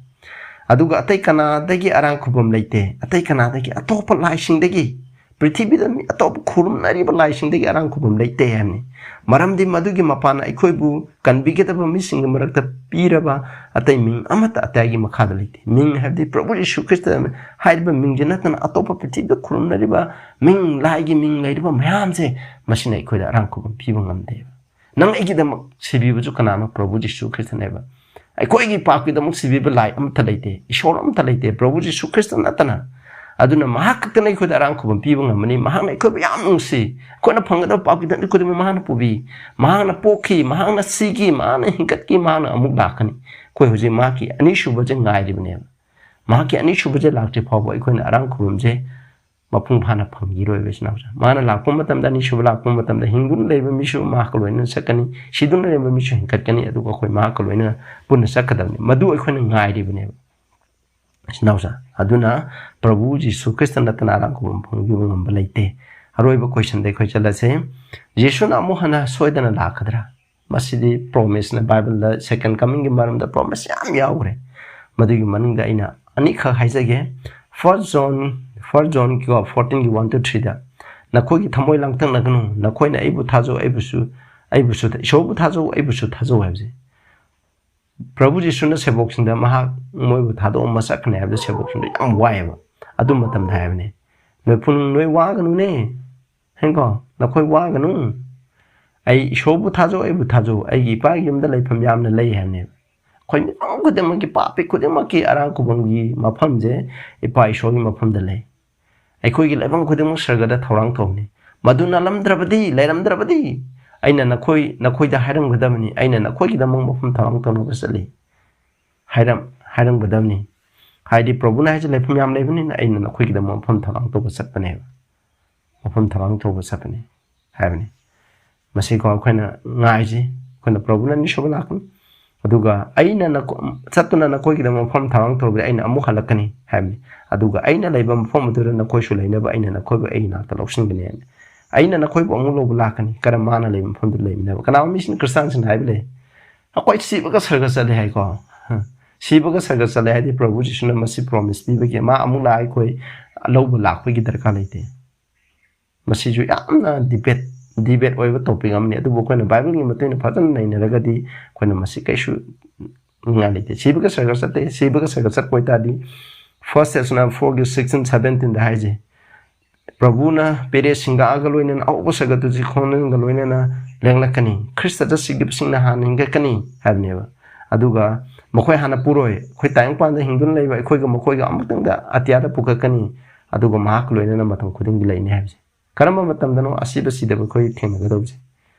ꯑꯗꯨꯒ ꯑꯇꯩ ꯀꯅꯥꯗꯒꯤ ꯑꯔꯥꯡ ꯈꯨꯕꯝ ꯂꯩꯇꯦ, ꯑꯇꯩ ꯀꯅꯥꯗꯒꯤ, ꯑꯇꯣꯞꯄ ꯂꯥꯏꯁꯤꯡꯗꯒꯤ, ꯄ꯭ꯔꯤꯊꯤꯕꯤꯗ ꯃꯤ ꯑꯇꯣꯞꯄ ꯈꯨꯔꯨꯝꯅꯔꯤꯕ ꯂꯥꯏꯁꯤꯡꯗꯒꯤ ꯑꯔꯥꯡ ꯈꯨꯕꯝ ꯂꯩꯇꯦ ꯍꯥꯏꯕꯅꯤ꯫ ꯃꯔꯝꯗꯤ ꯃꯗꯨꯒꯤ ꯃꯄꯥꯟꯅ ꯑꯩꯈꯣꯏꯕꯨ ꯀꯟꯕꯤꯒꯗꯕ ꯃꯤꯁꯤꯡꯒꯤ ꯃꯔꯛꯇ ꯄꯤꯔꯕ ꯑꯇꯩ ꯃꯤꯡ ꯑꯃꯠꯇ ꯑꯇꯩꯒꯤ ꯃꯈꯥꯗ ꯂꯩꯇꯦ꯫ ꯃꯤꯡ ꯍꯥꯏꯕꯗꯤ ꯄ꯭ꯔꯚꯨ ꯌꯤꯁꯨ ꯈ꯭ꯔꯤꯁꯇ ꯍꯥꯏꯔꯤꯕ ꯃꯤꯡꯁꯤ ꯅꯠꯇꯅ ꯑꯇꯣꯞꯄ ꯄ꯭ꯔꯤꯊꯤꯕꯤꯗ ꯈꯨꯔꯨꯝꯅꯔꯤꯕ ꯃꯤꯡ, ꯂꯥꯏꯒꯤ ꯃꯤꯡ ꯂꯩꯔꯤꯕ ꯃꯌꯥꯝꯁꯦ, ꯃꯁꯤꯅ ꯑꯩꯈꯣꯏꯗ ꯑꯔꯥꯡ ꯈꯨꯕꯝ ꯄꯤꯕ ꯉꯝꯗꯦꯕ꯫ ꯅꯪ ꯑꯩꯒꯤꯗꯃꯛ ꯁꯤꯕꯤꯕꯁꯨ ꯀꯅꯥꯅꯣ? ꯄ꯭ꯔꯚꯨ ꯖꯤꯁꯨ ꯈ꯭ꯔꯤꯁꯇꯅꯦꯕ꯫ ꯑꯩꯈꯣꯏꯒꯤ ꯄꯥꯞꯀꯤꯗꯃꯛ ꯁꯤꯕꯤꯕ ꯂꯥꯏ ꯑꯃꯠꯇ ꯂꯩꯇꯦ, ꯏꯁꯣꯔ ꯑꯃꯠꯇ ꯂꯩꯇꯦ, ꯄ꯭ꯔꯚꯨ ꯖꯤꯁꯨ ꯈ꯭ꯔꯤꯁꯇ ꯅꯠꯇꯅ꯫ ꯑꯗꯨꯅ ꯃꯍꯥꯛ ꯈꯛꯇꯅ ꯑꯩꯈꯣꯏꯗ ꯑꯔꯥꯡ ꯈꯨꯕꯝ ꯄꯤꯕ ꯉꯝꯃꯅꯤ꯫ ꯃꯍꯥꯛꯅ ꯑꯩꯈꯣꯏꯕꯨ ꯌꯥꯝ ꯅꯨꯡꯁꯤ꯫ ꯑꯩꯈꯣꯏꯅ ꯐꯪꯒꯗꯕ ꯄꯥꯞꯀꯤ ꯗꯟꯗꯤ ꯈꯨꯗꯤꯡꯃꯛ ꯃꯍꯥꯛꯅ ꯄꯨꯕꯤ꯫ ꯃꯍꯥꯛꯅ ꯄꯣꯛꯈꯤ, ꯃꯍꯥꯛꯅ ꯁꯤꯈꯤ, ꯃꯍꯥꯛꯅ ꯍꯤꯡꯒꯠꯈꯤ, ꯃꯍꯥꯛꯅ ꯑꯃꯨꯛ ꯂꯥꯛꯀꯅꯤ꯫ ꯑꯩꯈꯣꯏ ꯍꯧꯖꯤꯛ ꯃꯍꯥꯛꯀꯤ ꯑꯅꯤꯁꯨꯕꯁꯦ ꯉꯥꯏꯔꯤꯕꯅꯦꯕ꯫ ꯃꯍꯥꯛꯀꯤ ꯑꯅꯤꯁꯨꯕꯁꯦ ꯂꯥꯛꯇ꯭ꯔꯤ ꯐꯥꯎꯕ ꯑꯩꯈꯣꯏꯅ ꯑꯔꯥꯡ ꯈꯨꯕꯝꯁꯦ ꯃꯄꯨꯡ ꯐꯥꯅ ꯐꯪꯈꯤꯔꯣꯏꯕ, ꯏꯆꯤꯟ ꯏꯅꯥꯎꯁꯦ꯫ ꯃꯥꯅ ꯂꯥꯛꯄ ꯃꯇꯝꯗ, ꯑꯅꯤꯁꯨꯕ ꯂꯥꯛꯄ ꯃꯇꯝꯗ, ꯍꯤꯡꯗꯨꯅ ꯂꯩꯕ ꯃꯤꯁꯨ ꯃꯍꯥꯛꯀ ꯂꯣꯏꯅꯅ ꯆꯠꯀꯅꯤ, ꯁꯤꯗꯨꯅ ꯂꯩꯕ ꯃꯤꯁꯨ ꯍꯤꯡꯒꯠꯀꯅꯤ, ꯑꯗꯨꯒ ꯑꯩꯈꯣꯏ ꯃꯍꯥꯛꯀ ꯂꯣꯏꯅꯅ ꯄꯨꯟꯅ ꯆꯠꯀꯗꯕꯅꯤ꯫ ꯃꯗꯨ ꯑꯩꯈꯣꯏꯅ ꯉꯥꯏꯔꯤꯕꯅꯦꯕ, ꯏꯆꯤꯟ ꯏꯅꯥꯎꯁꯦ꯫ ꯑꯗꯨꯅ ꯄ꯭ꯔꯚꯨ ꯖꯤꯁꯨ ꯈ꯭ꯔꯤꯁꯇ ꯅꯠꯇꯅ ꯑꯔꯥꯡ ꯈꯨꯕꯝ ꯐꯪꯕ ꯉꯝꯕ ꯂꯩꯇꯦ꯫ ꯑꯔꯣꯏꯕ questionꯗ ꯑꯩꯈꯣꯏ ꯆꯠꯂꯁꯦ꯫ ꯖꯤꯁꯨꯅ ꯑꯃꯨꯛ ꯍꯟꯅ ꯁꯣꯏꯗꯅ ꯂꯥꯛꯀꯗ꯭ꯔꯥ? ꯃꯁꯤꯗꯤ promiseꯅ, Bibleꯗ second comingꯒꯤ ꯃꯔꯝꯗ promise ꯌꯥꯝ ꯌꯥꯎꯈ꯭ꯔꯦ꯫ ꯃꯗꯨꯒꯤ ꯃꯅꯨꯡꯗ ꯑꯩꯅ ꯑꯅꯤꯈꯛ ꯍꯥꯏꯖꯒꯦ꯫ First John, First Johnꯒꯤꯀꯣ, fourteenꯒꯤ one to threeꯗ, "ꯅꯈꯣꯏꯒꯤ ꯊꯃꯣꯏ ꯂꯥꯡꯇꯛꯅꯒꯅꯨ, ꯅꯈꯣꯏꯅ ꯑꯩꯕꯨ ꯊꯥꯖꯧ, ꯑꯩꯕꯨꯁꯨ, ꯑꯩꯕꯨꯁꯨ, ꯏꯁꯣꯔꯕꯨ ꯊꯥꯖꯧ, ꯑꯩꯕꯨꯁꯨ ꯊꯥꯖꯧ" ꯍꯥꯏꯕꯁꯦ꯫ ꯄ꯭ꯔꯚꯨ ꯖꯤꯁꯨꯅ ꯁꯦꯕꯣꯛꯁꯤꯡꯗ ꯃꯍꯥꯛ ꯃꯣꯏꯕꯨ ꯊꯥꯗꯣꯛꯑꯝꯃ ꯆꯠꯈ꯭ꯔꯅꯤ ꯍꯥꯏꯕꯗ ꯁꯦꯕꯣꯛꯁꯤꯡꯗꯣ ꯌꯥꯝ ꯋꯥꯏꯑꯦꯕ꯫ ꯑꯗꯨ ꯃꯇꯝꯗ ꯍꯥꯏꯕꯅꯦ, "ꯅꯣꯏ ꯄꯨꯝꯅꯃꯛ ꯅꯣꯏ ꯋꯥꯒꯅꯨꯅꯦ, ꯍꯦꯡꯀꯣ, ꯅꯈꯣꯏ ꯋꯥꯒꯅꯨ꯫ ꯑꯩ ꯏꯁꯣꯔꯕꯨ ꯊꯥꯖꯧ, ꯑꯩꯕꯨ ꯊꯥꯖꯧ, ꯑꯩꯒꯤ ꯏꯄꯥꯒꯤ ꯌꯨꯝꯗ ꯂꯩꯐꯝ ꯌꯥꯝꯅ ꯂꯩ" ꯍꯥꯏꯕꯅꯦꯕ꯫ ꯑꯩꯈꯣꯏ ꯃꯤꯄꯨꯝ ꯈꯨꯗꯤꯡꯃꯛꯀꯤ, ꯄꯥꯄꯤ ꯈꯨꯗꯤꯡꯃꯛꯀꯤ ꯑꯔꯥꯡ ꯈꯨꯕꯝꯒꯤ ꯃꯐꯝꯁꯦ ꯏꯄꯥ ꯏꯁꯣꯔꯒꯤ ꯃꯐꯝꯗ ꯂꯩ꯫ ꯑꯩꯈꯣꯏꯒꯤ ꯂꯩꯐꯝ ꯈꯨꯗꯤꯡꯃꯛ ꯁꯔꯒꯗ ꯊꯧꯔꯥꯡ ꯇꯧꯅꯤ꯫ ꯃꯗꯨ ꯅꯠꯂꯝꯗ꯭ꯔꯕꯗꯤ, ꯂꯩꯔꯝꯗ꯭ꯔꯕꯗꯤ, ꯑꯩꯅ ꯅꯈꯣꯏ, ꯅꯈꯣꯏꯗ ꯍꯥꯏꯔꯝꯒꯗꯕꯅꯤ, "ꯑꯩꯅ ꯅꯈꯣꯏꯒꯤꯗꯃꯛ ꯃꯐꯝ ꯊꯧꯔꯥꯡ ꯇꯧꯅꯕ ꯆꯠꯂꯤ"꯫ ꯍꯥꯏꯔꯝ-, ꯍꯥꯏꯔꯝꯒꯗꯕꯅꯤ꯫ ꯍꯥꯏꯗꯤ ꯄ꯭ꯔꯚꯨꯅ ꯍꯥꯏꯁꯦ, "ꯂꯩꯐꯝ ꯌꯥꯝ ꯂꯩꯕꯅꯤꯅ ꯑꯩꯅ ꯅꯈꯣꯏꯒꯤꯗꯃꯛ ꯃꯐꯝ ꯊꯧꯔꯥꯡ ꯇꯧꯕ ꯆꯠꯄꯅꯦꯕ꯫ ꯃꯐꯝ ꯊꯧꯔꯥꯡ ꯇꯧꯕ ꯆꯠꯄꯅꯤ" ꯍꯥꯏꯕꯅꯤ꯫ ꯃꯁꯤꯀꯣ ꯑꯩꯈꯣꯏꯅ ꯉꯥꯏꯁꯤ, ꯑꯩꯈꯣꯏꯅ ꯄ꯭ꯔꯚꯨꯅ ꯑꯅꯤꯁꯨꯕ ꯂꯥꯛꯀꯅꯤ꯫ ꯑꯗꯨꯒ ꯑꯩꯅ ꯅꯈꯣ-, ꯆꯠꯇꯨꯅ ꯅꯈꯣꯏꯒꯤꯗꯃꯛ ꯃꯐꯝ ꯊꯧꯔꯥꯡ ꯇꯧꯕꯗ ꯑꯩꯅ ꯑꯃꯨꯛ ꯍꯜꯂꯛꯀꯅꯤ ꯍꯥꯏꯕꯅꯤ꯫ ꯑꯗꯨꯒ ꯑꯩꯅ ꯂꯩꯕ ꯃꯐꯝ ꯑꯗꯨꯗ ꯅꯈꯣꯏꯁꯨ ꯂꯩꯅꯕ ꯑꯩꯅ ꯅꯈꯣꯏꯕꯨ ꯑꯩꯒꯤ ꯅꯥꯛꯇ ꯂꯧꯁꯤꯟꯒꯅꯤ ꯍꯥꯏꯕꯅꯤ꯫ ꯑꯩꯅ ꯅꯈꯣꯏꯕꯨ ꯑꯃꯨꯛ ꯂꯧꯕ ꯂꯥꯛꯀꯅꯤ, ꯀꯔꯝ ꯃꯥꯅ ꯂꯩꯕ ꯃꯐꯝꯗꯨ ꯂꯩꯃꯤꯟꯅꯕ꯫ ꯀꯅꯥꯒꯨꯝꯕ ꯃꯤꯁꯤꯡꯅ ꯈ꯭ꯔꯤꯁꯇꯥꯟꯁꯤꯡꯅ ꯍꯥꯏꯕ ꯂꯩ, "ꯑꯩꯈꯣꯏ ꯁꯤꯕꯒ ꯁꯔꯒ ꯆꯠꯂꯦ" ꯍꯥꯏꯀꯣ꯫ ꯁꯤꯕꯒ ꯁꯔꯒ ꯆꯠꯂꯦ ꯍꯥꯏꯗꯤ ꯄ꯭ꯔꯚꯨ ꯖꯤꯁꯨꯅ ꯃꯁꯤ promise ꯄꯤꯕꯒꯤ, ꯃꯥ ꯑꯃꯨꯛ ꯂꯥꯛꯑ ꯑꯩꯈꯣꯏ ꯂꯧꯕ ꯂꯥꯛꯄꯒꯤ ꯗꯔꯀꯥꯔ ꯂꯩꯇꯦ꯫ ꯃꯁꯤꯁꯨ ꯌꯥꯝꯅ debate, debate ꯑꯣꯏꯕ topic ꯑꯃꯅꯤ꯫ ꯑꯗꯨꯕꯨ ꯑꯩꯈꯣꯏꯅ ꯕꯥꯏꯕꯜꯒꯤ ꯃꯇꯨꯡ ꯏꯟꯅ ꯐꯖꯅ ꯅꯩꯅꯔꯒꯗꯤ ꯑꯩꯈꯣꯏꯅ ꯃꯁꯤ ꯀꯩꯁꯨ ꯅꯤꯡꯉꯥꯏ ꯂꯩꯇꯦ꯫ ꯁꯤꯕꯒ ꯁꯔꯒ ꯆꯠꯇꯦ꯫ ꯁꯤꯕꯒ ꯁꯔꯒ ꯆꯠꯄ ꯑꯣꯏꯇꯥꯔꯗꯤ First Thessalonians fourꯒꯤ sixteen, seventeenꯗ ꯍꯥꯏꯁꯦ, "ꯄ꯭ꯔꯚꯨꯅ ꯄꯦꯔꯦ ꯁꯤꯡꯒꯥꯛꯑꯒ ꯂꯣꯏꯅꯅ ꯑꯍꯧꯕ ꯁꯔꯒꯗꯨ ꯆꯤꯈꯣꯡꯅꯒ ꯂꯣꯏꯅꯅ ꯂꯦꯡꯂꯛꯀꯅꯤ꯫ ꯈ꯭ꯔꯤꯁꯇꯗ ꯁꯤꯈꯤꯕꯁꯤꯡꯅ ꯍꯥꯟꯅ ꯍꯤꯡꯒꯠꯀꯅꯤ" ꯍꯥꯏꯕꯅꯦꯕ꯫ ꯑꯗꯨꯒ ꯃꯈꯣꯏ ꯍꯥꯟꯅ ꯄꯨꯔꯣꯏ꯫ ꯑꯩꯈꯣꯏ ꯇꯥꯏꯕꯪꯄꯥꯟꯗ ꯍꯤꯡꯗꯨꯅ ꯂꯩꯕ ꯑꯩꯈꯣꯏꯒ ꯃꯈꯣꯏꯒ ꯑꯃꯨꯛꯇꯪꯗ ꯑꯇꯤꯌꯥꯗ ꯄꯨꯈꯠꯀꯅꯤ꯫ ꯑꯗꯨꯒ ꯃꯍꯥꯛꯀ ꯂꯣꯏꯅꯅ ꯃꯇꯝ ꯈꯨꯗꯤꯡꯒꯤ ꯂꯩꯅꯤ ꯍꯥꯏꯕꯁꯦ꯫ ꯀꯔꯝꯕ ꯃꯇꯝꯗꯅꯣ ꯑꯁꯤꯕ ꯁꯤꯗꯕ ꯑꯩꯈꯣꯏ ꯊꯦꯡꯅꯒꯗꯧꯕꯁꯦ?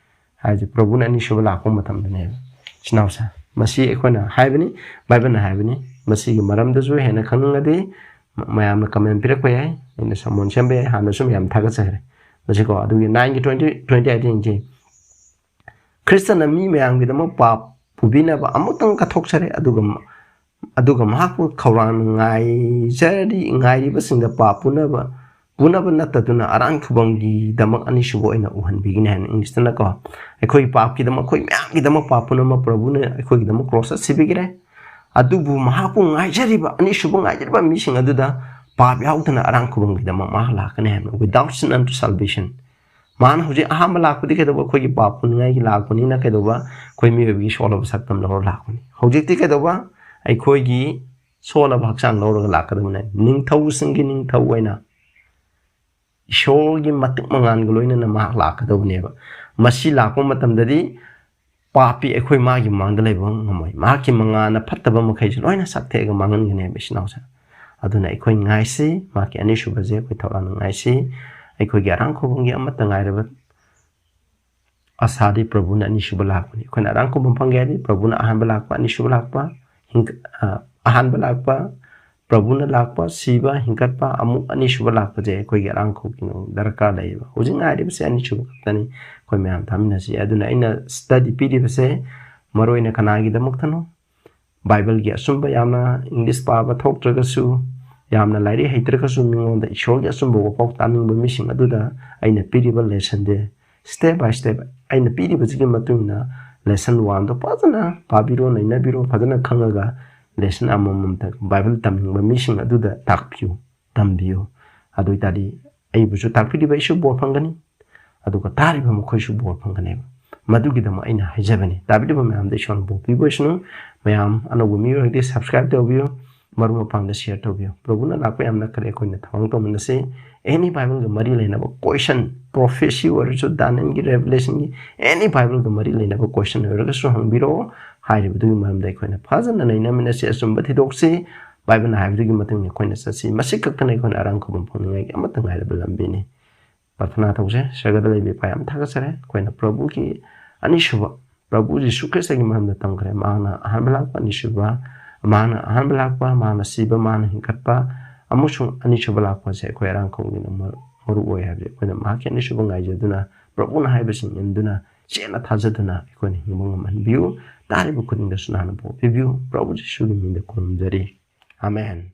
ꯍꯥꯏꯁꯦ ꯄ꯭ꯔꯚꯨꯅ ꯑꯅꯤꯁꯨꯕ ꯂꯥꯛꯄ ꯃꯇꯝꯗꯅꯦꯕ, ꯏꯆꯤꯟ ꯏꯅꯥꯎꯁꯦ꯫ ꯃꯁꯤ ꯑꯩꯈꯣꯏꯅ ꯍꯥꯏꯕꯅꯤ, ꯕꯥꯏꯕꯜꯅ ꯍꯥꯏꯕꯅꯤ꯫ ꯃꯁꯤꯒꯤ ꯃꯔꯝꯗꯁꯨ ꯍꯦꯟꯅ ꯈꯪꯅꯤꯡꯉꯗꯤ ꯃ-, ꯃꯌꯥꯝꯅ comment ꯄꯤꯔꯛꯄ ꯌꯥꯏ, ꯑꯩꯅ summon ꯁꯦꯝꯕ ꯌꯥꯏ꯫ ꯍꯥꯟꯅꯁꯨ ꯃꯌꯥꯝ ꯊꯥꯒꯠꯆꯈ꯭ꯔꯦ꯫ ꯃꯁꯤꯀꯣ, ꯑꯗꯨꯒꯤ nineꯒꯤ twenty, twenty eighteen ꯁꯤ ꯈ꯭ꯔꯤꯁꯇꯅ ꯃꯤ ꯃꯌꯥꯝꯒꯤꯗꯃꯛ ꯄꯥꯞ ꯄꯨꯕꯤꯅꯕ ꯑꯃꯨꯛꯇꯪ ꯀꯠꯊꯣꯛꯆꯔꯦ, ꯑꯗꯨꯒ ꯃ-, ꯑꯗꯨꯒ ꯃꯍꯥꯛꯄꯨ ꯈꯧꯔꯥꯡꯅ ꯉꯥꯏꯖꯔꯤ, ꯉꯥꯏꯔꯤꯕꯁꯤꯡꯗ ꯄꯥꯞ ꯄꯨꯅꯕ, ꯄꯨꯅꯕ ꯅꯠꯇꯗꯨꯅ ꯑꯔꯥꯟ ꯈꯨꯕꯝꯒꯤꯗꯃꯛ ꯑꯅꯤꯁꯨꯕ ꯑꯣꯏꯅ ꯎꯍꯟꯕꯤꯒꯅꯤ ꯍꯥꯏꯅ Englishꯇꯅꯀꯣ, ꯑꯩꯈꯣꯏꯒꯤ ꯄꯥꯞꯀꯤꯗꯃꯛ, ꯑꯩꯈꯣꯏ ꯃꯌꯥꯝꯒꯤꯗꯃꯛ ꯄꯥꯞ ꯄꯨꯅꯕ ꯄ꯭ꯔꯚꯨꯅ ꯑꯩꯈꯣꯏꯒꯤꯗꯃꯛ crossꯇ ꯁꯤꯕꯤꯈ꯭ꯔꯦ꯫ ꯑꯗꯨꯕꯨ ꯃꯍꯥꯛꯄꯨ ꯉꯥꯏꯖꯔꯤꯕ, ꯑꯅꯤꯁꯨꯕ ꯉꯥꯏꯖꯔꯤꯕ ꯃꯤꯁꯤꯡ ꯑꯗꯨꯗ ꯄꯥꯞ ꯌꯥꯎꯗꯅ ꯑꯔꯥꯟ ꯈꯨꯕꯝꯒꯤꯗꯃꯛ ꯃꯍꯥꯛ ꯂꯥꯛꯀꯅꯤ ꯍꯥꯏꯕꯅꯤ꯫ Without sin unto salvation꯫ ꯃꯥꯅ ꯍꯧꯖꯤꯛ ꯑꯍꯥꯟꯕ ꯂꯥꯛꯄꯗꯤ ꯀꯩꯗꯧꯕ? ꯑꯩꯈꯣꯏꯒꯤ ꯄꯥꯞ ꯄꯨꯅꯤꯡꯉꯥꯏꯒꯤ ꯂꯥꯛꯄꯅꯤꯅ ꯀꯩꯗꯧꯕ? ꯑꯩꯈꯣꯏ ꯃꯤꯑꯣꯏꯕꯒꯤ ꯁꯣꯜꯂꯕ ꯁꯛꯇꯝ ꯂꯧꯔ ꯂꯥꯛꯄꯅꯤ꯫ ꯍꯧꯖꯤꯛꯇꯤ ꯀꯩꯗꯧꯕ? ꯑꯩꯈꯣꯏꯒꯤ ꯁꯣꯜꯂꯕ ꯍꯛꯆꯥꯡ ꯂꯧꯔꯒ ꯂꯥꯛꯀꯗꯕꯅꯤ꯫ ꯅꯤꯡꯊꯧꯁꯤꯡꯒꯤ ꯅꯤꯡꯊꯧ ꯑꯣꯏꯅ ꯏꯁꯣꯔꯒꯤ ꯃꯇꯤꯛ ꯃꯉꯥꯜꯒ ꯂꯣꯏꯅꯅ ꯃꯍꯥꯛ ꯂꯥꯛꯀꯗꯕꯅꯦꯕ꯫ ꯃꯁꯤ ꯂꯥꯛꯄ ꯃꯇꯝꯗꯗꯤ ꯄꯥꯄꯤ ꯑꯩꯈꯣꯏ ꯃꯥꯒꯤ ꯃꯥꯡꯗ ꯂꯩꯕ ꯉꯝꯃꯣꯏ꯫ ꯃꯍꯥꯛꯀꯤ ꯃꯉꯥꯜꯅ ꯐꯠꯇꯕ ꯃꯈꯩꯁꯦ ꯂꯣꯏꯅ ꯁꯛꯊꯦꯛꯑꯒ ꯃꯥꯡꯍꯟꯒꯅꯦꯕ, ꯏꯆꯤꯟ ꯏꯅꯥꯎꯁꯦ꯫ ꯑꯗꯨꯅ ꯑꯩꯈꯣꯏ ꯉꯥꯏꯁꯤ, ꯃꯍꯥꯛꯀꯤ ꯑꯅꯤꯁꯨꯕꯁꯦ ꯑꯩꯈꯣꯏ ꯊꯧꯔꯥꯡꯅ ꯉꯥꯏꯁꯤ꯫ ꯑꯩꯈꯣꯏꯒꯤ ꯑꯔꯥꯡ ꯈꯨꯕꯝꯒꯤ ꯑꯃꯠꯇ ꯉꯥꯏꯔꯕ ꯑꯁꯥꯗꯤ ꯄ꯭ꯔꯚꯨꯅ ꯑꯅꯤꯁꯨꯕ ꯂꯥꯛꯄꯅꯤ꯫ ꯑꯩꯈꯣꯏꯅ ꯑꯔꯥꯡ ꯈꯨꯕꯝ ꯐꯪꯒꯦ ꯍꯥꯏꯔꯗꯤ ꯄ꯭ꯔꯚꯨꯅ ꯑꯍꯥꯟꯕ ꯂꯥꯛꯄ, ꯑꯅꯤꯁꯨꯕ ꯂꯥꯛꯄ, ꯍꯤꯡ-, ꯑ, ꯑꯍꯥꯟꯕ ꯂꯥꯛꯄ, ꯄ꯭ꯔꯚꯨꯅ ꯂꯥꯛꯄ, ꯁꯤꯕ, ꯍꯤꯡꯒꯠꯄ, ꯑꯃꯨꯛ ꯑꯅꯤꯁꯨꯕ ꯂꯥꯛꯄꯁꯦ ꯑꯩꯈꯣꯏꯒꯤ ꯑꯔꯥꯡ ꯈꯨꯕꯝꯒꯤ ꯗꯔꯀꯥꯔ ꯂꯩꯌꯦꯕ꯫ ꯍꯧꯖꯤꯛ ꯉꯥꯏꯔꯤꯕꯁꯦ ꯑꯅꯤꯁꯨꯕ ꯈꯛꯇꯅꯤ꯫ ꯑꯩꯈꯣꯏ ꯃꯌꯥꯝ ꯊꯥꯃꯤꯟꯅꯁꯤ꯫ ꯑꯗꯨꯅ ꯑꯩꯅ study ꯄꯤꯔꯤꯕꯁꯦ ꯃꯔꯨ ꯑꯣꯏꯅ ꯀꯅꯥꯒꯤꯗꯃꯛꯇꯅꯣ? ꯕꯥꯏꯕꯜꯒꯤ ꯑꯆꯨꯝꯕ ꯌꯥꯝꯅ English ꯄꯥꯕ ꯊꯣꯛꯇ꯭ꯔꯒꯁꯨ, ꯌꯥꯝꯅ ꯂꯥꯏꯔꯤꯛ ꯍꯩꯇ꯭ꯔꯒꯁꯨ, ꯃꯤꯉꯣꯟꯗ ꯏꯁꯣꯔꯒꯤ ꯑꯆꯨꯝꯕ ꯋꯥꯐꯥꯎ ꯇꯥꯅꯤꯡꯕ ꯃꯤꯁꯤꯡ ꯑꯗꯨꯗ ꯑꯩꯅ ꯄꯤꯔꯤꯕ lessonꯁꯦ step by step ꯑꯩꯅ ꯄꯤꯔꯤꯕꯁꯤꯒꯤ ꯃꯇꯨꯡ ꯏꯟꯅ lesson oneꯗꯣ ꯐꯖꯅ ꯄꯥꯕꯤꯔꯣ, ꯅꯩꯅꯕꯤꯔꯣ, ꯐꯖꯅ ꯈꯪꯉꯒ lesson ꯑꯃꯃꯝꯇ ꯕꯥꯏꯕꯜ ꯇꯝꯅꯤꯡꯕ ꯃꯤꯁꯤꯡ ꯑꯗꯨꯗ ꯇꯥꯛꯄꯤꯌꯨ, ꯇꯝꯕꯤꯌꯨ꯫ ꯑꯗꯨ ꯑꯣꯏꯇꯥꯔꯗꯤ ꯑꯩꯕꯨꯁꯨ ꯇꯥꯛꯄꯤꯔꯤꯕ ꯑꯩꯁꯨ ꯕꯣꯔ ꯐꯪꯒꯅꯤ, ꯑꯗꯨꯒ ꯇꯥꯔꯤꯕ ꯃꯈꯣꯏꯁꯨ ꯕꯣꯔ ꯐꯪꯒꯅꯦꯕ꯫ ꯃꯗꯨꯒꯤꯗꯃꯛ ꯑꯩꯅ ꯍꯥꯏꯖꯕꯅꯤ꯫ ꯇꯥꯕꯤꯔꯤꯕ ꯃꯌꯥꯝꯗ ꯏꯁꯣꯔꯅ ꯕꯣꯔ ꯄꯤꯕ ꯑꯣꯏꯁꯅꯨ꯫ ꯃꯌꯥꯝ ꯑꯅꯧꯕ ꯃꯤ ꯑꯣꯏꯔꯒꯗꯤ subscribe ꯇꯧꯕꯤꯌꯨ, ꯃꯔꯨꯞ ꯃꯄꯥꯡꯗ share ꯇꯧꯕꯤꯌꯨ꯫ ꯄ꯭ꯔꯚꯨꯅ ꯂꯥꯛꯄ ꯌꯥꯝ ꯅꯛꯈꯔꯦ, ꯑꯩꯈꯣꯏꯅ ꯊꯧꯔꯥꯡ ꯇꯧꯃꯤꯟꯅꯁꯤ꯫ Any ꯕꯥꯏꯕꯜꯒ ꯃꯔꯤ ꯂꯩꯅꯕ question, prophecy ꯑꯣꯏꯔꯁꯨ, ꯗꯥꯅꯤꯌꯦꯜꯒꯤ Revelationꯒꯤ any ꯕꯥꯏꯕꯜꯒ ꯃꯔꯤ ꯂꯩꯅꯕ question ꯑꯣꯏꯔꯒꯁꯨ ꯍꯪꯕꯤꯔꯛꯑꯣ꯫ ꯍꯥꯏꯔꯤꯕꯗꯨꯒꯤ ꯃꯔꯝꯗ ꯑꯩꯈꯣꯏꯅ ꯐꯖꯅ ꯅꯩꯅꯃꯤꯟꯅꯁꯤ, ꯑꯆꯨꯝꯕ ꯊꯤꯗꯣꯛꯁꯤ꯫ ꯕꯥꯏꯕꯜꯅ ꯍꯥꯏꯕꯗꯨꯒꯤ ꯃꯇꯨꯡ ꯏꯟꯅ ꯑꯩꯈꯣꯏꯅ ꯆꯠꯁꯤ꯫ ꯃꯁꯤ ꯈꯛꯇꯅ ꯑꯩꯈꯣꯏꯅ ꯑꯔꯥꯡ ꯈꯨꯕꯝ ꯐꯪꯅꯤꯡꯉꯥꯏꯒꯤ ꯑꯃꯠꯇ ꯉꯥꯏꯔꯕ ꯂꯝꯕꯤꯅꯤ꯫ ꯄ꯭ꯔꯥꯊꯅꯥ ꯇꯧꯁꯦ꯫ ꯁꯔꯒꯗ ꯂꯩꯕ ꯏꯄꯥ, ꯌꯥꯝ ꯊꯥꯒꯠꯆꯔꯦ꯫ ꯑꯩꯈꯣꯏꯅ ꯄ꯭ꯔꯚꯨꯒꯤ ꯑꯅꯤꯁꯨꯕ, ꯄ꯭ꯔꯚꯨ ꯖꯤꯁꯨ ꯈ꯭ꯔꯤꯁꯇꯒꯤ ꯃꯔꯝꯗ ꯇꯝꯈ꯭ꯔꯦ꯫ ꯃꯍꯥꯛꯅ ꯑꯍꯥꯟꯕ ꯂꯥꯛꯄ, ꯑꯅꯤꯁꯨꯕ, ꯃꯍꯥꯛꯅ ꯑꯍꯥꯟꯕ ꯂꯥꯛꯄ, ꯃꯍꯥꯛꯅ ꯁꯤꯕ, ꯃꯍꯥꯛꯅ ꯍꯤꯡꯒꯠꯄ, ꯑꯃꯁꯨꯡ ꯑꯅꯤꯁꯨꯕ ꯂꯥꯛꯄꯁꯦ ꯑꯩꯈꯣꯏ ꯑꯔꯥꯡ ꯈꯣꯡꯒꯤꯅ ꯃꯔꯨ ꯑꯣꯏ ꯍꯥꯏꯕꯁꯦ ꯑꯩꯈꯣꯏꯅ ꯃꯍꯥꯛꯀꯤ ꯑꯅꯤꯁꯨꯕ ꯉꯥꯏꯖꯗꯨꯅ, ꯄ꯭ꯔꯚꯨꯅ ꯍꯥꯏꯕꯁꯤꯡ ꯏꯟꯗꯨꯅ, ꯆꯦꯠꯅ ꯊꯥꯖꯗꯨꯅ ꯑꯩꯈꯣꯏꯅ ꯍꯤꯡꯕ ꯉꯝꯍꯟꯕꯤꯌꯨ꯫ ꯇꯥꯔꯤꯕ ꯈꯨꯗꯤꯡꯗꯁꯨ ꯅꯍꯥꯛꯅ ꯄꯣꯛꯄꯤꯕꯤꯌꯨ꯫ ꯄ꯭ꯔꯚꯨ ꯖꯤꯁꯨꯒꯤ ꯃꯤꯡꯗ ꯈꯨꯔꯨꯝꯖꯔꯤ꯫ ꯑꯃꯦꯟ꯫